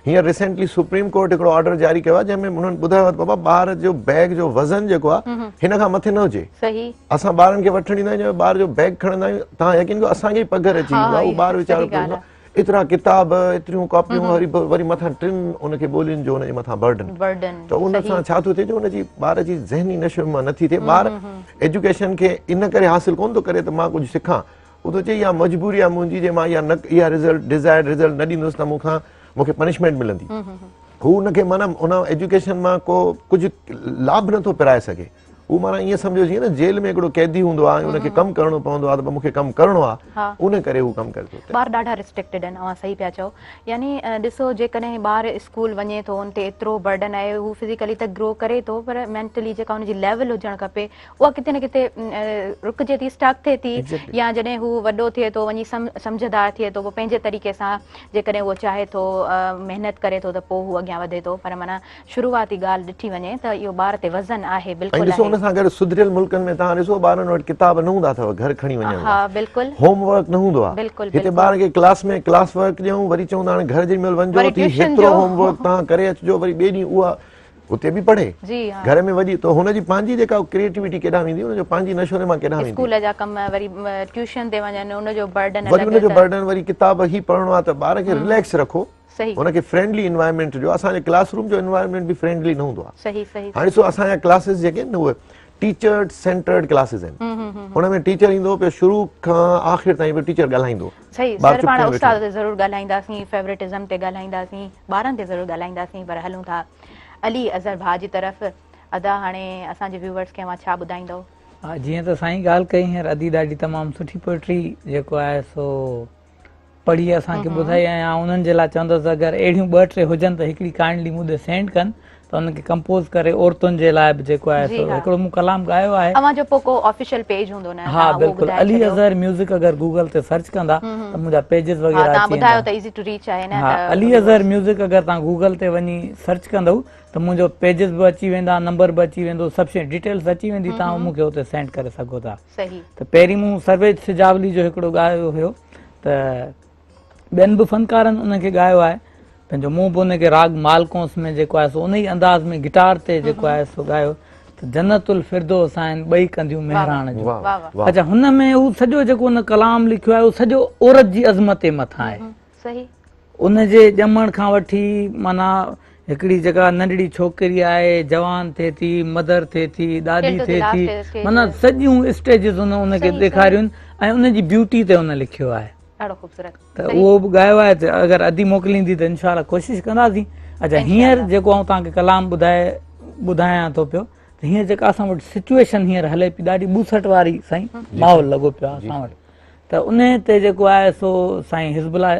هينئر ريسينٽلي سپريم ڪورٽ هڪڙو آرڊر جاري ڪيو آهي جنهن ۾ انهن ٻڌايو آهي ته بابا ٻار جو بيگ جو وزن جيڪو آهي هن کان مٿي نه هجي اسان ٻارن کي وٺڻ ايندا آهيون ٻار جو بيگ کڻندا آهيون توهان يقين ڪيو اسان کي ئي پگهر اچي ويندو آهي اهو ٻار ويچارو ايترا ڪتاب ايتريون ڪاپيون وري وري مٿان ٽن ان کي ٻولين جو ان جي مٿان برڊن ته ان سان ڇا ٿو ٿئي جو ان جي ٻار جي ذهني نشو نٿي ٿئي ٻار ايجوڪيشن کي ان ڪري حاصل ڪون ٿو ڪري ته مان ڪجهه سکان هو ٿو چئي اها مجبوري آهي منهنجي جي مان اها نه اها رزلٽ ڊزائرڊ رزلٽ نه ڏيندس ته مون کان مون کي پنشمينٽ ملندي هو ان کي معنيٰ ان ايجوڪيشن مان ڪو ڪجهه لاڀ نٿو پرائي سگهي هو معنيٰ ائين سمجهو جيئن نه جيل ۾ هڪڙو قيدي هوندو آهي ان کي ڪم ڪرڻو پوندو آهي ته مون کي ڪم ڪرڻو آهي ان ڪري هو ڪم ڪري ٿو. ٻار ڏاڍا ريسٽرڪٽيڊ آهن اوهان صحيح پيا چئو يعني ڏسو جيڪڏهن ٻار اسڪول وڃي ٿو ان تي ايترو برڊن آهي هو فزيڪلي ته گرو ڪري ٿو پر مينٽلي جيڪا ان جي ليول هجڻ کپي اها ڪٿي نه ڪٿي رڪجي ٿي اسٽاڪ ٿئي ٿي يا جڏهن هو وڏو ٿئي ٿو وڃي سمجهدار ٿئي ٿو پوء پنهنجي طريقي سان جيڪڏهن اهو چاهي ٿو محنت ڪري ٿو ته پوء هو اڳيان وڌي ٿو پر معنيٰ شروعاتي ڳالهه ڏٺي وڃي ته اهو ٻار تي وزن آهي بلڪل ۽ ڏسو ان سان گڏ سڌريل ملڪن ۾ توهان ڏسو ٻارن وٽ ڪتاب نه هوندا اٿو گهر کڻي وڃڻ ها بلڪل هوم ورڪ نه هوندو آهي بلڪل هتي ٻار کي ڪلاس ۾ ڪلاس ورڪ ڏيون وري چون ٿا هاڻي گهر جيڏي مهل وڃجو ٿي هيترو هوم ورڪ توهان ڪري اچجو وري ٻئي ڏينهن اها اتي به پڙهي. جي ها. گهر ۾ وڃي ته هن جي پنهنجي جيڪا ڪريئيٽوٽي ڪيڏانهن ويندي، ان جو پنهنجي نشو نما ڪيڏانهن ويندي. اسڪول جا ڪم وري ٽيوشن تي وڃن ان جو برڊن الڳ. وري ان جو برڊن وري ڪتاب هي پڙهڻو آهي ته ٻار کي رليڪس رکو. صحيح. هن کي فرينڊلي انوائرمينٽ ڏيو. اسان جي ڪلاس روم جو انوائرمينٽ به فرينڊلي نه هوندو آهي. صحيح صحيح. هاڻي ڏسو اسان جا ڪلاسز جيڪي آهن نه اهي ٽيچر سينٽرڊ ڪلاسز آهن. ان ۾ ٽيچر ايندو پيو شروع کان آخر تائين پيو ٽيچر ڳالهائيندو. صحيح سر پاڻ استاد تي ضرور ڳالهائينداسين فيورٽزم تي ڳالهائينداسين ٻارن تي ضرور ڳالهائينداسين پر هلون ٿا علي اظهر ڀاء جي طرف ادا هاڻي اسان جي ويوورز کي اوهان ڇا ٻڌائيندؤ؟ ها جيئن ته سائين ڳالهه ڪئي هينئر ادي ڏاڍي تمام سٺي پوئٽري جيڪو آهي سو پڙهي اسان کي ٻڌائي ۽ آئون انهن جي لاء چوندس اگر اهڙيون ٻه ٽي هجن ته هڪڙي ڪائنڊلي مون ڏي سينڊ ڪن ته ان کي ڪمپوز ڪري عورتن جي لاء به جيڪو آهي سو هڪڙو مون ڪلام ڳايو آهي. اوهان جو پوء ڪو آفيشل پيج هوندو نه ها بلڪل علي اظهر ميوزڪ اگر گوگل تي سرچ ڪندا ته منهنجا پيجز وغيره اچي ويندا. توهان ٻڌايو ته ايزي ٽو ريچ آهي نه ها علي اظهر ميوزڪ اگر توهان گوگل تي وڃي سرچ ڪندؤ ته منهنجو پيجز به اچي ويندا نمبر به اچي ويندو سڀ شيء ڊيٽيلز اچي ويندي توهان مون کي اتي سينڊ ڪري سگهو ٿا. ته پهرين مون سرويچ سجاولي جو هڪڙو ڳايو هيو ته ٻين به فنڪارن ان کي ڳايو آهي پنهنجو مون به ان کي راڳ مالڪونس ۾ جيڪو آهي سو ان ئي انداز ۾ گٽار تي جيڪو آهي سو ڳايو ته جنت الفردوس آهن ٻئي ڪنڌيون مهراڻ جون. اڇا هن ۾ هو سڄو جيڪو ان ڪلام لکيو آهي اهو سڄو عورت جي عظمت جي مٿان آهي. ان جي ڄمڻ کان وٺي معنيٰ هڪڙي جيڪا ننڍڙي ڇوڪري آهي جوان ٿئي ٿي مدر ٿئي ٿي ڏاڏي ٿئي ٿي معنيٰ سڄيون اسٽيجز ان ان کي ڏيکاريون ۽ ان جي بيوٽي تي ان لکيو آهي. ڏاڍو خوبصورت. ته اهو به ڳايو آهي ته اگر ادي موڪليندي ته انشاء الله ڪوشش ڪنداسين. اڇا هينئر جيڪو آئون توهان کي ڪلام ٻڌائي ٻڌايان ٿو پيو ته هينئر جيڪا اسان وٽ سچويشن هينئر هلي پئي ڏاڍي ٻوسٽ واري سائين ماحول لڳو پيو آهي اسان وٽ ته ان تي جيڪو آهي سو سائين حزب الله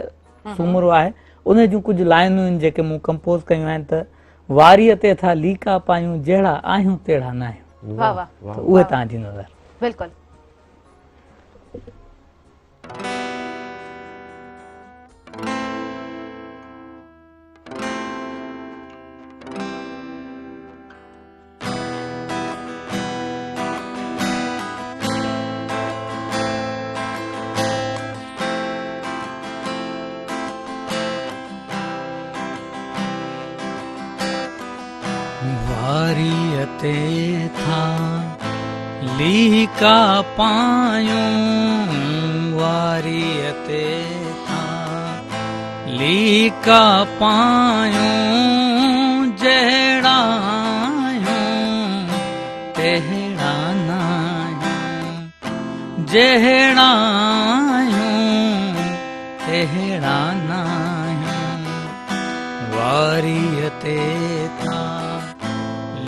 سومرو آهي ان جون ڪجهه لائنون آهن جيڪي مون ڪمپوز ڪيون آهن ته واريء تي ٿا ليڪا پايون جهڙا آهيون تهڙا ناهيون. واه واه ته اهي توهان جي نظر. بلڪل. واريء تي ٿا ليڪا پايون واريء تي ٿا ليڪا پايون جهڙا آهيون تهڙا ناهيون جهڙا آهيون تهڙا ناهيون واريء تي ٿا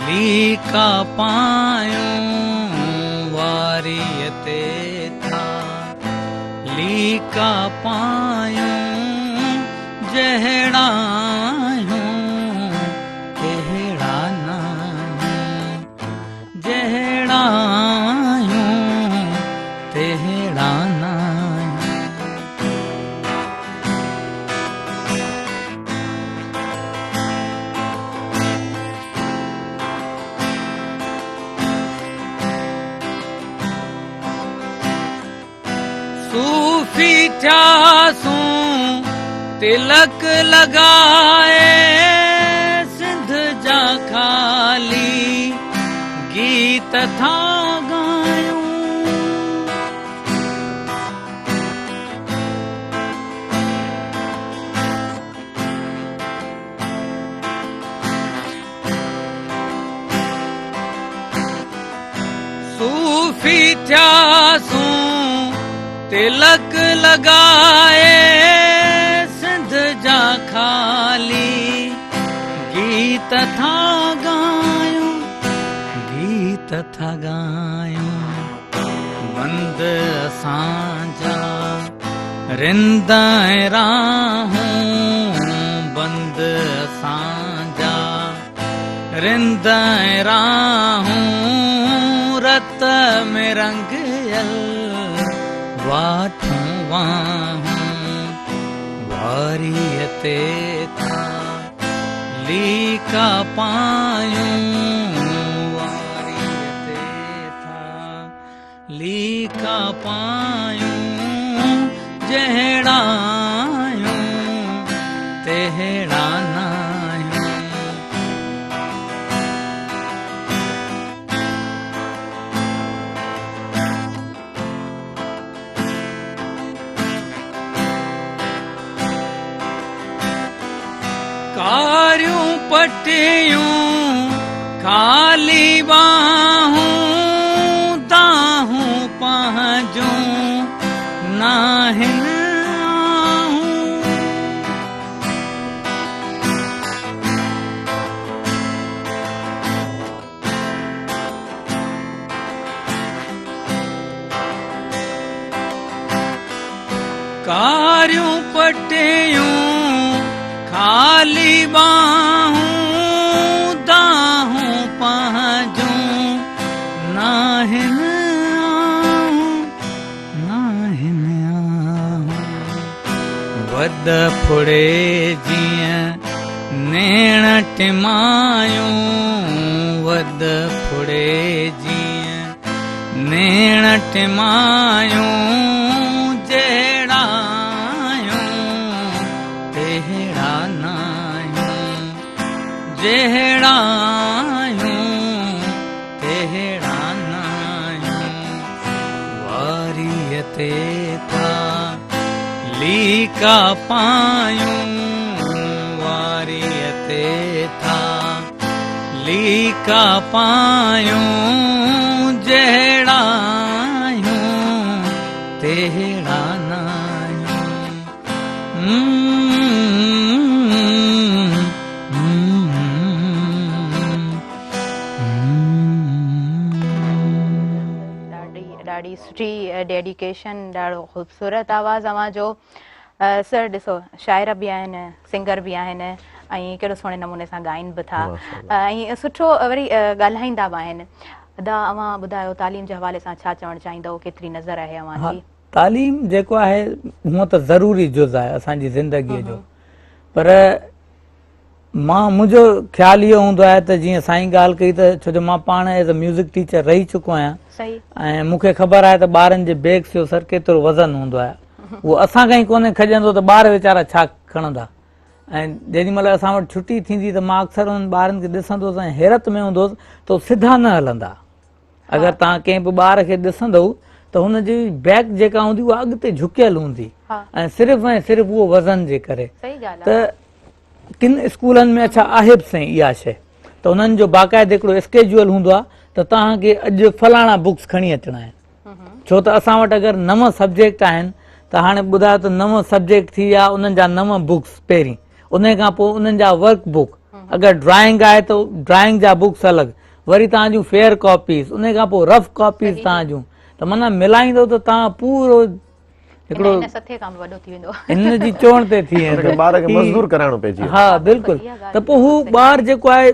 ليڪا پايون واريء تي ٿا ليڪا پايون جهڙا آهيون تهڙا ناهيون جهڙا آهيون تهڙا ناهيون. صوفي ٿياسون تلڪ لڳائي سنڌ جا خالي گيت ٿا ڳايون. صوفي ٿياسون تلڪ لڳائي سنڌ جا خالي گيت ٿا ڳايون گيت ٿا ڳايون بند اسان جا رند ۽ راهون بند اسان جا رند ۽ راهون رت ۾ رنگيل واٺون واهون واريء تي ٿا ليڪا پايون واريء تي ٿا ليڪا پايون جهڙا آهيون تهڙا ناهيون. پٽيون خالي ٻانهون دانهون پنهنجون ناهن آهون. ڪاريون پٽيون خالي ٻانهون دانهون پنهنجون ناهن آهون ناهن آهون وڏ ڦڙي جيئن نيڻ ٽمايون وڏ ڦڙي جيئن نيڻ ٽمايون جهڙا آهيون تهڙا ناهيون جهڙا آهيون تهڙا ناهيون واريء تي ٿا ليڪا پايون واريء تي ٿا ليڪا پايون جهڙا آهيون تهڙا ناهيون. ڏاڍي ڏاڍي سٺي ڊيڊيڪيشن ڏاڍو خوبصورت آواز اوهان جو سر ڏسو شاعر به آهن سنگر به آهن ۽ ڪهڙو سهڻي نموني سان ڳائين به ٿا ۽ سٺو وري ڳالهائيندا به آهن ادا اوهان ٻڌايو تعليم جي حوالي سان ڇا چوڻ چاهيندؤ ڪيتري نظر آهي اوهان جي تعليم جيڪو آهي هونء ته ضروري جز آهي اسان جي زندگي جو پر مان منهنجو خيال اهو هوندو آهي ته جيئن سائين ڳالهه ڪئي ته ڇو جو مان پاڻ ايز اي ميوزڪ ٽيچر رهي چڪو آهيان ۽ مون کي خبر آهي ته ٻارن جي بيگس جو سر ڪيترو وزن هوندو آهي اهو اسان کان ئي ڪونهي کڄندو ته ٻار ويچارا ڇا کڻندا ۽ جيڏي مهل اسان وٽ ڇٽي ٿيندي ته مان اڪثر انهن ٻارن کي ڏسندو هوس ۽ حيرت ۾ هوندو هوس ته سڌا نه هلندا اگر توهان ڪنهن به ٻار کي ڏسندؤ ته هن جي بيڪ جيڪا هوندي اها اڳتي جهڪيل هوندي ۽ صرف ۽ صرف اهو وزن جي ڪري ته ڪن اسڪولن ۾ اڇا آهي به سائين اها شيء ته انهن جو باقاعده هڪڙو اسڪيجول هوندو آهي ته توهان کي اڄ فلاڻا بڪس کڻي اچڻا آهن ڇو ته اسان وٽ اگر نو سبجيڪٽ آهن ته هاڻي ٻڌايو ته نو سبجيڪٽ ٿي ويا انهن جا نو بڪس پهرين ان کان پوء انهن جا ورڪ بڪ اگر ڊرائنگ آهي ته ڊرائنگ جا بڪس الڳ وري توهان جون فيئر ڪاپيز ان کان پوء رف ڪاپيز توهان جون ته معنيٰ ملائيندو ته توهان پورو هڪڙو ان سٿي کان به وڏو ٿي ويندو ان جي چوڻ تي ٿي ويندو ٻار کي مزدور ڪرائڻو پئجي ها بلڪل ته پوء هو ٻار جيڪو آهي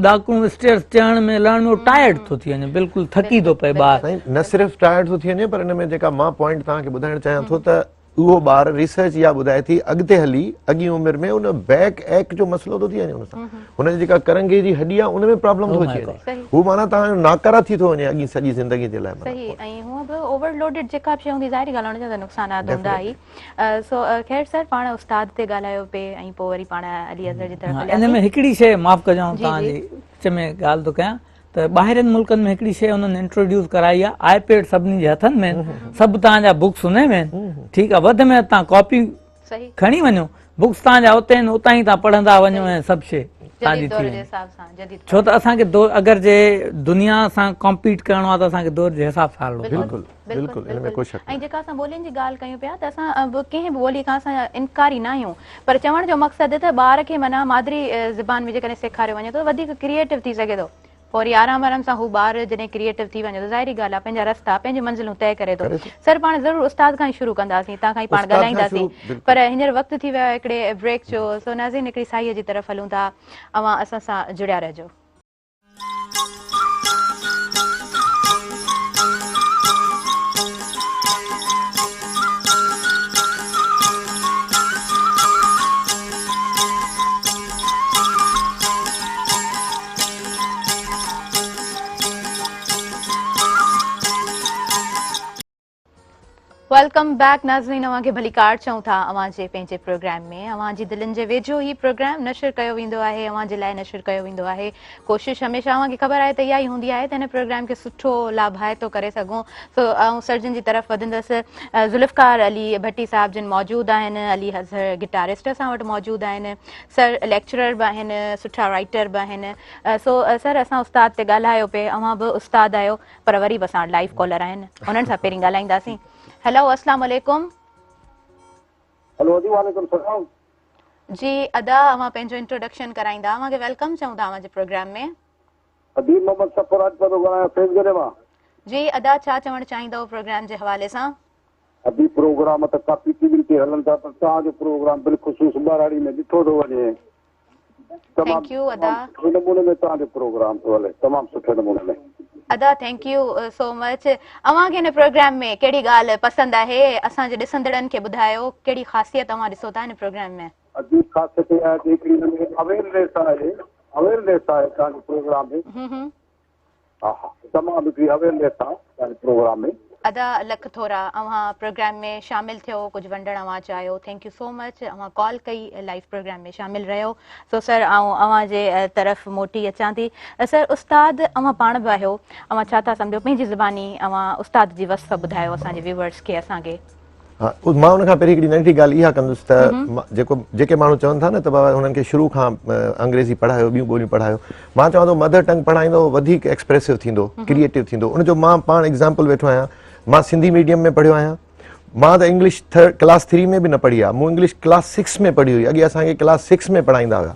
ڏاڪڻون اسٽيئرس چڙهڻ ۾ لهڻ ۾ ٽائرڊ ٿو ٿي وڃي بلڪل ٿڪي ٿو پئي ٻار سائين نه صرف ٽائرڊ ٿو ٿي وڃي پر ان ۾ جيڪا مان پوائنٽ توهان کي ٻڌائڻ چاهيان ٿو ته اهو ٻار ريسرچ اها ٻڌائي ٿي اڳتي هلي اڳين عمر ۾ ان بيڪ ايڪ جو مسئلو ٿو ٿي وڃي ان سان هن جي جيڪا ڪرنگهي جي هڏي آهي ان ۾ پرابلم ٿو اچي وڃي هو معنيٰ توهان جو ناڪاره ٿي ٿو وڃي اڳين سڄي زندگي جي لاء صحيح ۽ هونء به اوور لوڊيڊ جيڪا به شيء هوندي ظاهري ڳالهه آهي ان جا ته نقصانات هوندا ئي سو خير سر پاڻ استاد تي ڳالهايو پئي ۽ پوء وري پاڻ علي اظهر جي طرف هلياسين ان ۾ هڪڙي شيء معاف ڪجو آئون توهان جي وچ ۾ ڳالهه ٿو ڪيان ته ٻاهرين ملڪن ۾ هڪڙي شيء انهن انٽروڊيوس ڪرائي آهي آء پيڊ سڀني جي هٿن ۾ سڀ توهان جا بڪس ان ۾ آهن ٺيڪ آهي وڌ ۾ وڌ توهان ڪاپي کڻي وڃو بڪس توهان جا اتي آهن اتان ئي توهان پڙهندا وڃو ۽ سڀ شيء توهان جي ٿي وڃي ڇو ته اسان کي اگر جي دنيا سان ڪمپيٽ ڪرڻو آهي ته اسان کي دور جي حساب سان هلڻو پوندو. بلڪل ان ۾ ڪو شڪ ۽ جيڪا اسان ٻولين جي ڳالهه ڪيون پيا ته اسان به ڪنهن به ٻولي کان اسان انڪاري نه آهيون پر چوڻ جو مقصد ته ٻار کي معنيٰ مادري زبان ۾ جيڪڏهن سيکاريو وڃي ٿو وڌيڪ ڪريئيٽو ٿي سگهي ٿو پوء وري آرام آرام سان هو ٻار جڏهن ڪريئيٽو ٿي وڃي ٿو ظاهري ڳالهه آهي پنهنجا رستا پنهنجون منزلون طئي ڪري ٿو سر پاڻ ضرور استاد کان ئي شروع ڪنداسين تان کان ئي پاڻ ڳالهائينداسين پر هينئر وقت ٿي ويو آهي هڪڙي بريڪ جو سو ناظرين هڪڙي ساهيء جي طرف هلون ٿا اوهان اسان سان جڙيا رهجو. Welcome back ناظرين اوهان کي ڀليڪار چئون ٿا اوهان جي پنهنجي پروگرام ۾ اوهان جي دلين جي ويجهو هي پروگرام نشر ڪيو ويندو آهي اوهان جي لاء نشر ڪيو ويندو آهي ڪوشش هميشه اوهان کي خبر آهي ته اها ئي هوندي آهي ته هن پروگرام کي سٺو لاڀائتو ڪري سگهون سو آئون سر جن جي طرف وڌندس ذوالفقار علي ڀٽي صاحب جن موجود آهن علي اظهر گٽارسٽ اسان وٽ موجود آهن سر ليڪچرر به آهن سٺا رائٽر به آهن سو سر اسان استاد تي ڳالهايو پئي اوهان به استاد آهيو پر وري به اسان وٽ لائيو ڪالر آهن انهن سان پهرين ڳالهائينداسين هيلو اسلام عليڪم. هلو جي وعليڪم السلام. جي ادا اوهان پنهنجو انٽروڊڪشن ڪرائيندا اوهان کي welcome چئون ٿا اوهان جي پروگرام ۾. اديب محمد صفر راجپوت ٿو ڳالهايان فيض ڳڙهه مان. جي ادا ڇا چوڻ چاهيندؤ پروگرام جي حوالي سان. ادي پروگرام ته ڪافي ٽي وين تي هلن ٿا پر توهان جو پروگرام بالخصوص ٻهراڙي ۾ ڏٺو ٿو وڃي. تمام thank you ادا. سٺي نموني ۾ توهان جو پروگرام ٿو هلي تمام سٺي نموني ۾. ادا thank you so much اوهان کي هن پروگرام ۾ ڪهڙي ڳالهه پسند آهي اسان جي ڏسندڙن کي ٻڌايو ڪهڙي خاصيت اوهان ڏسو ٿا هن پروگرام ۾. ادي خاصيت اها آهي ته هڪڙي هن ۾ اويرنيس آهي اويرنيس آهي توهان جي پروگرام ۾. ها ها تمام هڪڙي اويرنيس آ توهان جي پروگرام ۾. ادا لک ٿورا اوهان پروگرام ۾ شامل ٿيو ڪجهه ونڊڻ اوهان چاهيو thank you سو مچ اوهان ڪال ڪئي لائيو پروگرام ۾ شامل رهيو سو سر آئون اوهان جي طرف موٽي اچان ٿي سر استاد اوهان پاڻ به آهيو اوهان ڇا ٿا سمجهو پنهنجي زباني اوهان استاد جي وصف ٻڌايو اسان جي ويورز کي اسان کي. ها مان ان کان پهرين هڪڙي ننڍڙي ڳالهه اها ڪندس ته جيڪو جيڪي ماڻهو چون ٿا نه ته بابا هنن کي شروع کان انگريزي پڙهايو ٻيون ٻوليون پڙهايو مان چوان ٿو مدر ٽنگ پڙهائيندو وڌيڪ ايڪسپريسو ٿيندو ڪريئيٽو ٿيندو ان جو مان پاڻ ايگزامپل ويٺو آهيان مان سنڌي ميڊيم ۾ پڙهيو آهيان مان ته انگلش ڪلاس 3 ۾ به نه پڙهي آهي مون انگلش ڪلاس 6 ۾ پڙهي هئي اڳي اسان کي ڪلاس 6 ۾ پڙهائيندا هيا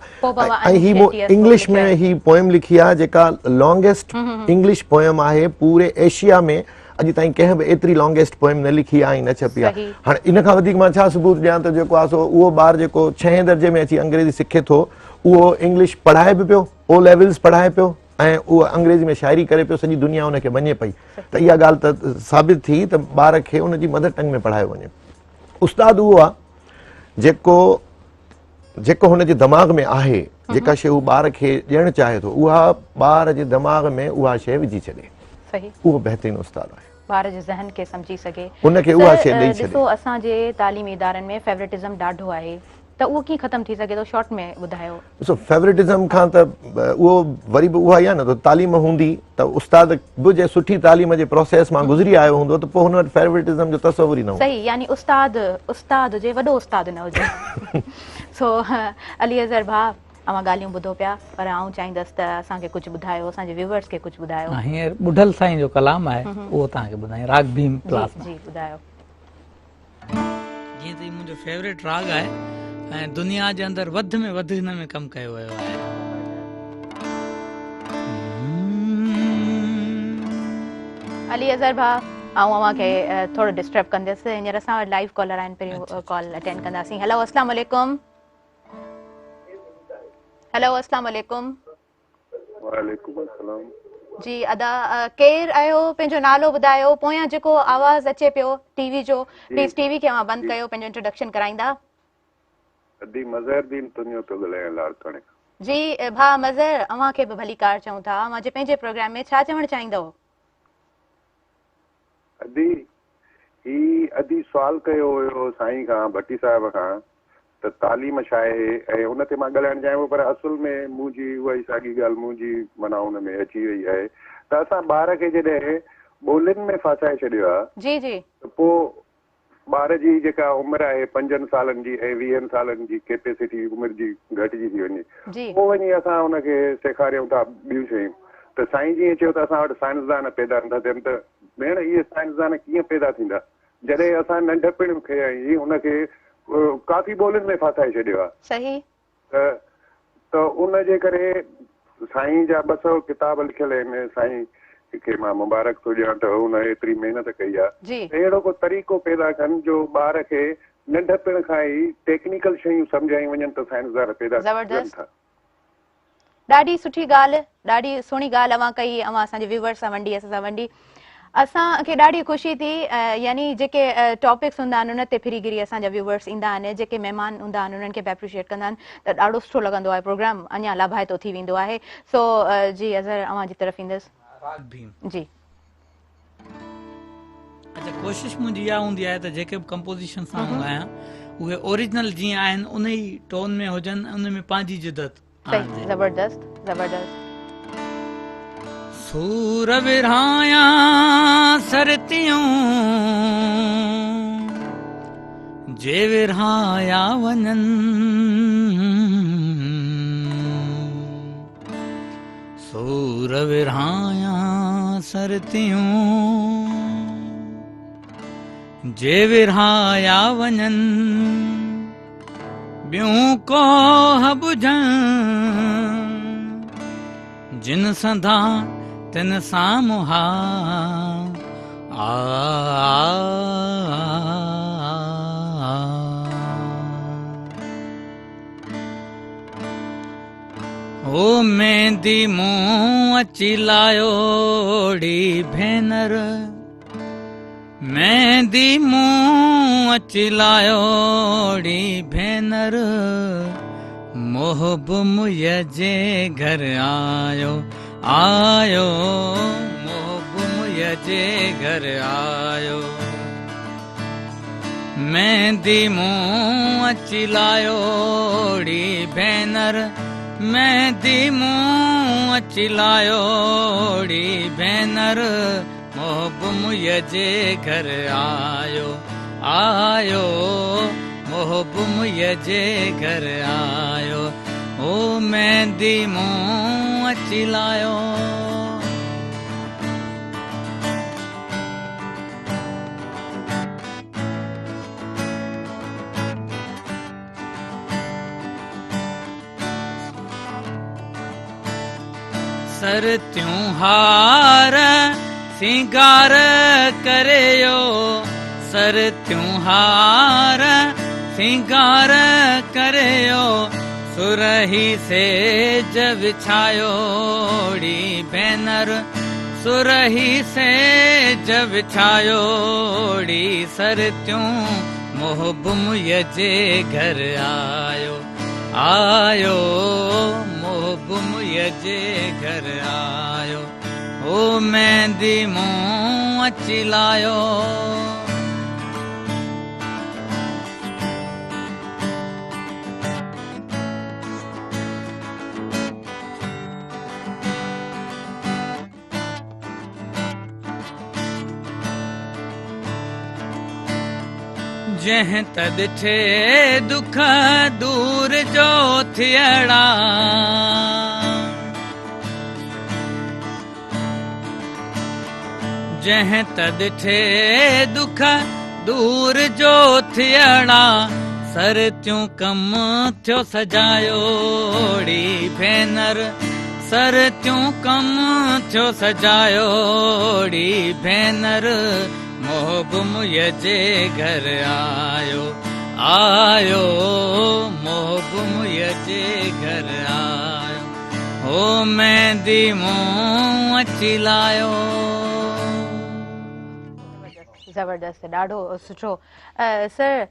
۽ هي مون انگلش ۾ هي پوئم لکي آهي جيڪا لانگيسٽ انگلش پوئم آهي پوري ايشيا ۾ اڄ تائين ڪنهن به ايتري لانگيسٽ پوئم نه لکي آهي ۽ نه ڇپي آهي. هاڻي ان کان وڌيڪ مان ڇا ثبوت ڏيان ته جيڪو آهي سو اهو ٻار جيڪو ڇهين درجي ۾ اچي انگريزي سکي ٿو اهو انگلش پڙهائي به پيو، او ليولز پڙهائي پيو ۽ اهو انگريزي ۾ شاعري ڪري پيو سڄي دنيا ان کي مڃي پئي ته اها ڳالهه ته ثابت ٿي ته ٻار کي ان جي مدر ٽنگ ۾ پڙهايو وڃي. استاد اهو آهي جيڪو جيڪو هن جي دماغ ۾ آهي جيڪا شيء هو ٻار کي ڏيڻ چاهي ٿو اها ٻار جي دماغ ۾ اها شيء وجهي ڇڏي صحيح اهو بهترين استاد آهي ٻار جي ذهن کي سمجهي سگهي ان کي اها شيء ڏئي ڇڏي ڏسو اسان جي تعليمي ادارن ۾ فيورٽزم ڏاڍو آهي ته اهو ڪيئن ختم ٿي سگهي ٿو شارٽ ۾ ٻڌايو ڏسو فيورٽزم کان ته اهو وري به اها ئي آهي نه ته تعليم هوندي ته استاد به جي سٺي تعليم جي پروسيس مان گذري آيو هوندو ته پوء هن وٽ فيورٽزم جو تصور ئي نه هوندو. صحيح يعني استاد استاد هجي وڏو استاد نه هجي سو علي اظهر ڀاء اوهان ڳالهيون ٻڌو پيا پر آئون چاهيندس ته اسان کي ڪجهه ٻڌايو اسان جي ويورز کي ڪجهه ٻڌايو. هينئر ٻڍل سائين جو ڪلام آهي اهو توهان کي ٻڌايان راڳ ڀيم پلاس مان. جي ٻڌايو. جيئن ته هي منهنجو فيوريٽ راڳ آهي ۽ دنيا جي اندر وڌ ۾ وڌ هن ۾ ڪم ڪيو ويو آهي. علي اظهر ڀاء آئون اوهان کي ٿورو ڊسٽرب ڪندس هينئر اسان وٽ لائيو ڪالر آهن پهريون ڪال اٽينڊ ڪنداسين هيلو اسلام عليڪم هيلو اسلام عليڪم وعليڪم السلام. جي ادا ڪير آهيو پنهنجو نالو ٻڌايو پويان جيڪو آواز اچي پيو ٽي وي جو پليز ٽي وي کي اوهان بند ڪيو پنهنجو انٽروڊڪشن ڪرائيندا. ادي مظهر دين تنيو پيو ڳالهايان لاڙڪاڻي کان. جي ڀاء مظهر اوهان کي به ڀليڪار چئون ٿا اوهان جي پنهنجي پروگرام ۾ ڇا چوڻ چاهيندؤ. ادي هي ادي سوال ڪيو هيو سائين کان ڀٽي صاحب کان ته تعليم ڇا آهي ۽ ان تي مان ڳالهائڻ چاهيان پيو پر اصل ۾ منهنجي اها ئي ساڳي ڳالهه منهنجي معنيٰ ان ۾ اچي وئي آهي ته اسان ٻار کي جڏهن ٻولين ۾ ڦاسائي ڇڏيو آهي جي جي. ته پوء ٻار جي جيڪا عمر آهي پنجن سالن جي ۽ ويهن سالن جي ڪيپيسٽي عمر جي گهٽجي ٿي وڃي جي. پوء وڃي اسان ان کي سيکاريون ٿا ٻيون شيون ته سائين جيئن چيو ته اسان وٽ سائنسدان پيدا نٿا ٿين ته ڀيڻ اهي سائنسدان ڪيئن پيدا ٿيندا جڏهن اسان ننڍپڻ کي ئي هن کي ڪافي ٻولين ۾ ڦاسائي ڇڏيو آهي. صحيح. ته ته ان جي ڪري سائين جا 200 ڪتاب لکيل آهن سائين کي مان مبارڪ ٿو ڏيان ته هن ايتري محنت ڪئي آهي جي. ته اهڙو ڪو طريقو پيدا ڪن جو ٻار کي ننڍپڻ کان ئي ٽيڪنيڪل شيون سمجهايون وڃن ته سائنسدان پيدا ٿين زبردست. ٿا. ڏاڍي سٺي ڳالهه ڏاڍي سهڻي ڳالهه اوهان ڪئي اوهان اسان جي ويورز سان ونڊي اسان سان ونڊي اسان کي ڏاڍي خوشي ٿي يعني جيڪي ٽاپڪس هوندا آهن ان تي ڦري گهري اسان جا ويورز ايندا آهن جيڪي مهمان هوندا آهن انهن کي به اپريشيئيٽ ڪندا آهن ته ڏاڍو سٺو لڳندو آهي پروگرام اڃا لاڀائتو ٿي ويندو آهي سو جي اظهر اوهان جي طرف ايندس راڳ ڀيم جي. اڇا ڪوشش منهنجي اها هوندي آهي ته جيڪي به ڪمپوزيشنس آئون ڳايان اهي اوريجنل جيئن آهن ان ئي ٽون ۾ هجن ان ۾ پنهنجي جدت صحيح زبردست زبردست. سور ورهايان سرتيون جي ورهايا وڃن سور ورهايان سرتيون جي ورهايا وڃن ٻيون ڪوهه ٻجهن جن سندا تن سان مها آ او ميندي مون اچي لايو ڙي ڀينر ميندي مون اچي لايو ڙي ڀينر محب منهنجي گهر آيو آيو محب منهنجي گهر آيو ميندي مون اچي لايو ڙي ڀينر ميندي مون اچي لايو ڙي ڀينر محب منهنجي گهر آيو آيو محب منهنجي گهر آيو او ميندي مون اچي لايو. سرتيون هار سينگار ڪريو سرتيون هار سينگار ڪريو سرهي سيج وڇايو ڙي ڀينر سرهي سيج وڇايو ڙي سرتيون محب منهنجي گهر آيو آيو محب منهنجي گهر آيو او ميندي مون اچي لايو. جنهن ته ڏٺي دک دور جو ٿيڙا جنهن ته ڏٺي دک دور جو ٿيڙا سرتيون ڪم ٿيو سجايو ڙي ڀينر سرتيون ڪم ٿيو سجايو ڙي ڀينر محب منهنجي گهر آيو آيو محب منهنجي گهر آيو هو ميندي مون اچي لايو. زبردست ڏاڍو سٺو سر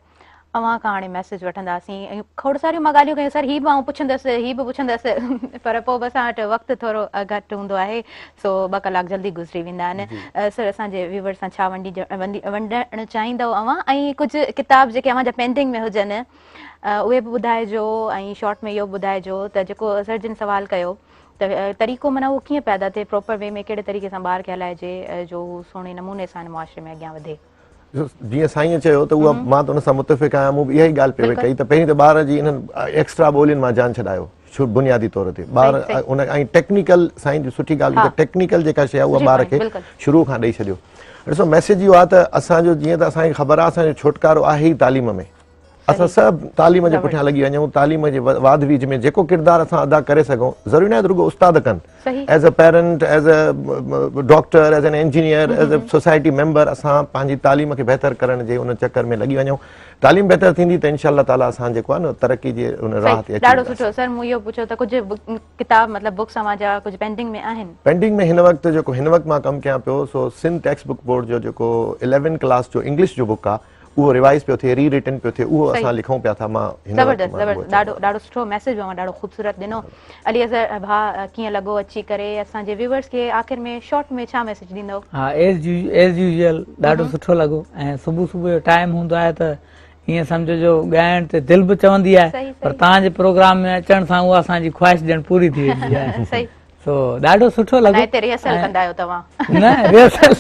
اوهان کان هاڻي ميسيج وٺنداسين ۽ کوڙ ساريون مان ڳالهيون ڪيون سر هي به آئون پڇندس هي به پڇندس پر پوء به اسان وٽ وقت ٿورو گهٽ هوندو آهي سو ٻه ڪلاڪ جلدي گذري ويندا آهن سر اسان جي ويورز سان ڇا ونڊي ونڊڻ چاهيندؤ اوهان ۽ ڪجهه ڪتاب جيڪي اوهان جا پينڊنگ ۾ هجن اهي به ٻڌائجو ۽ شارٽ ۾ اهو به ٻڌائجو ته جيڪو سر جن سوال ڪيو ته طريقو معنيٰ اهو ڪيئن پيدا ٿئي پراپر وي ۾ ڪهڙي طريقي سان ٻار کي هلائجي جو هو سهڻي نموني سان هن معاشري ۾ اڳيان وڌي. جيئن سائينء چيو ته اها مان ته ان سان متفق آهيان مون به اها ئي ڳالهه پئي ڪئي ته پهرين ته ٻار جي انهن ايڪسٽرا ٻولين مان جان ڇڏايو بنيادي طور تي ٻار ان ۽ ٽيڪنيڪل سائين جي سٺي ڳالهه ته ٽيڪنيڪل جيڪا شيء آهي اها ٻار کي شروع کان ڏئي ڇڏيو ڏسو ميسيج اهو آهي ته اسان جو جيئن ته اسان کي خبر آهي اسان جو ڇوٽڪارو آهي ئي تعليم ۾ اسان سڀ تعليم جي پٺيان لڳي وڃون تعليم جي واڌ ويجهه ۾ جيڪو ڪردار اسان ادا ڪري سگهون ضروري ناهي ته رڳو استاد ڪن as a parent as a doctor as an engineer as a society member اسان پنهنجي تعليم کي بهتر ڪرڻ جي ان چڪر ۾ لڳي وڃون تعليم بهتر ٿيندي ته انشاء الله تعالي اسان جيڪو آهي نه ترقي جي ان راهه تي اچي ڏاڍو سٺو سر مون اهو پڇيو ته ڪجهه ڪتاب مطلب بڪس اوهان جا ڪجهه پينڊنگ ۾ آهن پينڊنگ ۾ هن وقت جيڪو هن وقت مان ڪم ڪيان پيو سو سنڌ ٽيڪسٽ بڪ بورڊ جو جيڪو 11 ڪلاس جو انگلش جو بڪ آهي اهو ريوائز پيو ٿئي، ري رٽن پيو ٿئي، اهو اسان لکون پيا ٿا. مان هن زبردست زبردست، ڏاڍو ڏاڍو سٺو ميسيج اوهان ڏاڍو خوبصورت ڏنو. علي اظهر ڀاء ڪيئن لڳو اچي ڪري اسان جي ويورز کي آخر ۾ شارٽ ۾ ڇا ميسيج ڏيندو؟ ها ايز يوزوئل ڏاڍو سٺو لڳو ۽ صبح صبح جو ٽائيم هوندو آهي ته ائين سمجهو جو ڳائڻ تي دل به چوندي آهي پر توهان جي پروگرام ۾ اچڻ سان اها اسان جي خواهش ڄڻ پوري ٿي ويندي آهي. سو ڏاڍو سٺو لڳو. نه هتي ريهرسل ڪندا آهيو توهان. نه ريهرسل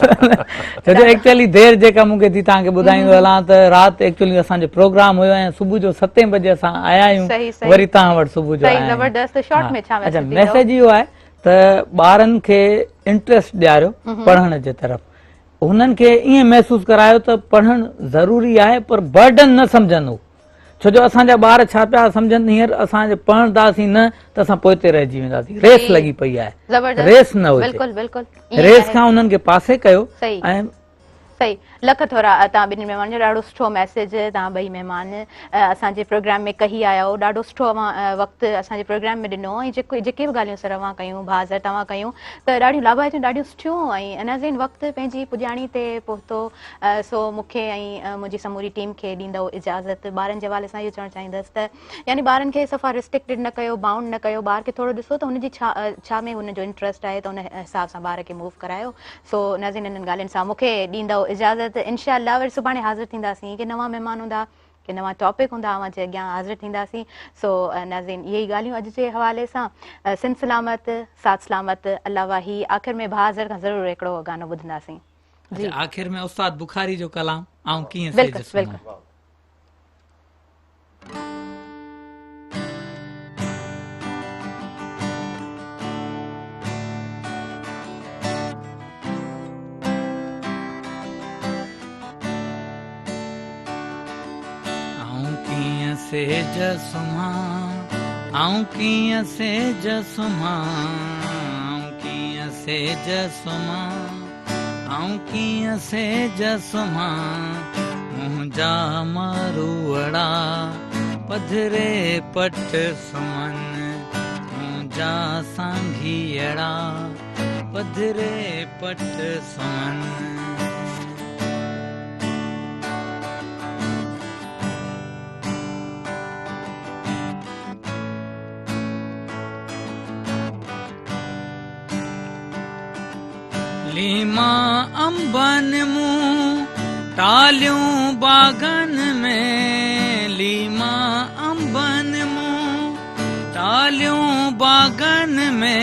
ڇو جو ايڪچوئلي دير جيڪا مون کي ٿي توهان کي ٻڌائيندو هلان ته رات ايڪچوئلي اسان جو پروگرام هيو ۽ صبح جو ستين بجي اسان آيا آهيون وري توهان وٽ صبح جو آيا آهيون. زبردست شارٽ ۾ ڇا ميسيج ڏيندو؟ ميسيج اهو آهي ته ٻارن کي انٽريسٽ ڏياريو پڙهڻ جي طرف، هنن کي ائين محسوس ڪرايو ته پڙهڻ ضروري آهي پر برڊن نه سمجهن هو، ڇو جو اسان جا ٻار ڇا پيا سمجهن هينئر اسان جي پڙهنداسين نه ته اسان پوئتي رهجي وينداسين، ريس لڳي پئي آهي، ريس نه هجي، ريس کان انهن کي پاسي ڪيو ۽ صحيح لک ٿورا توهان ٻنهي مهمانن جو ڏاڍو سٺو ميسيج توهان ٻئي مهمان اسان جي پروگرام ۾ ڪهي آيا آهيو ڏاڍو سٺو اوهان وقت اسان جي پروگرام ۾ ڏنو ۽ جيڪو جيڪي به ڳالهيون سر اوهان ڪيون ڀاء سر توهان ڪيون ته ڏاڍيون لاڀائتيون ڏاڍيون سٺيون ۽ ناظرين وقت پنهنجي پڄاڻي تي پهتو سو مون کي ۽ منهنجي سموري ٽيم کي ڏيندؤ اجازت. ٻارن جي حوالي سان اهو چوڻ چاهيندس ته يعني ٻارن کي صفا ريسٽرڪٽيڊ نه ڪيو، بائونڊ نه ڪيو، ٻار کي ٿورو ڏسو ته هن جي ڇا ڇا ۾ هن جو انٽرسٽ آهي ته ان حساب سان ٻار کي موو ڪرايو. سو ناظرين انهن ڳالهين سان مون کي ڏيندؤ اجازت. انشاء الله وري سڀاڻي حاضر ٿينداسين ڪي نوان مهمان هوندا ڪي نوان ٽاپڪ هوندا اوهان جي اڳيان حاضر ٿينداسين. سو ناظرين اهي ئي ڳالهيون اڄ جي حوالي سان. سنڌ سلامت ساٿ سلامت الله واهي. آخر ۾ ڀاء اظهر کان ضرور هڪڙو گانو ٻڌنداسين. جي آخر ۾ استاد بخاري جو ڪلام آئون ڪيئن سيج سمهان. آئون ڪيئن سيج سمهان، آئون ڪيئن سيج سمهان، آئون ڪيئن سيج سمهان. آئون ڪيئن سيج سمهان، منهنجا ماروئڙا پڌري پٽ سمهن، منهنجا سانگيئڙا پڌري پٽ سمهن. ليما انبن مون ٽاليون باغن ۾، ليما انبن مون ٽاليون باغن ۾،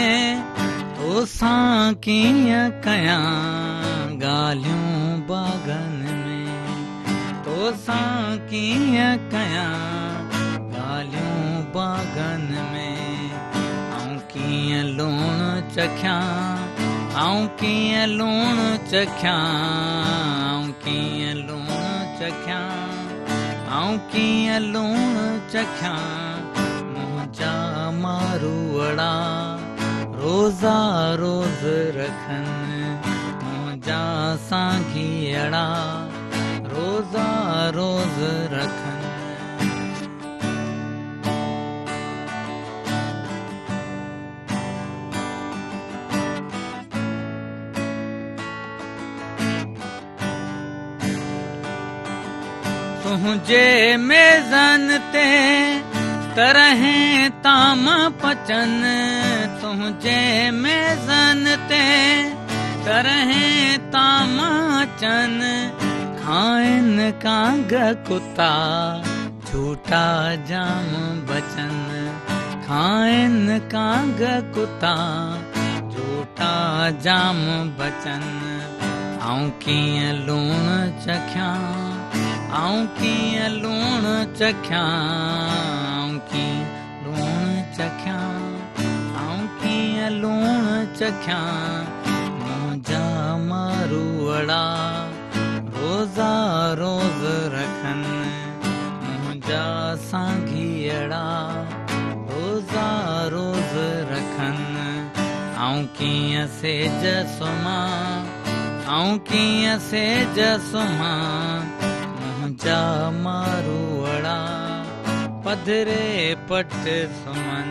توسان ڪيئن ڪيان ڳالهيون باغن ۾، توسان ڪيئن ڪيان ڳالهيون باغن ۾. ڪيئن لوڻ چکيان، آئون ڪيئن لوڻ چکيان، آئون ڪيئن لوڻ چکيان، آئون ڪيئن لوڻ چکيان، منهنجا ماروئڙا روزا روز رکن، منهنجا سانگيئڙا روزا روز رکن. تنهنجي ميزن تي طرحين طعام پچن، تنهنجي ميزن تي طرحين طعام اچن، کائن ڪانگ ڪتا جهوٽا جام بچن، کائن ڪانگ ڪتا جهوٽا جام بچن. آئون ڪيئن لوڻ چکيان، آئون ڪيئن لوڻ چکيان، آئون ڪيئن لوڻ چکيان، آئون ڪيئن لوڻ چکيان، منهنجا ماروئڙا روزا روز رکن، منهنجا سانگيئڙا روزا روز رکن. آئون ڪيئن سيج سمهان، آئون ڪيئن سيج سمهان، منهنجا ماروئڙا پڌري پٽ سمهن،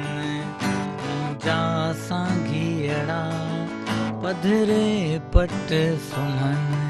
منهنجا سانگيئڙا پڌري پٽ سمهن.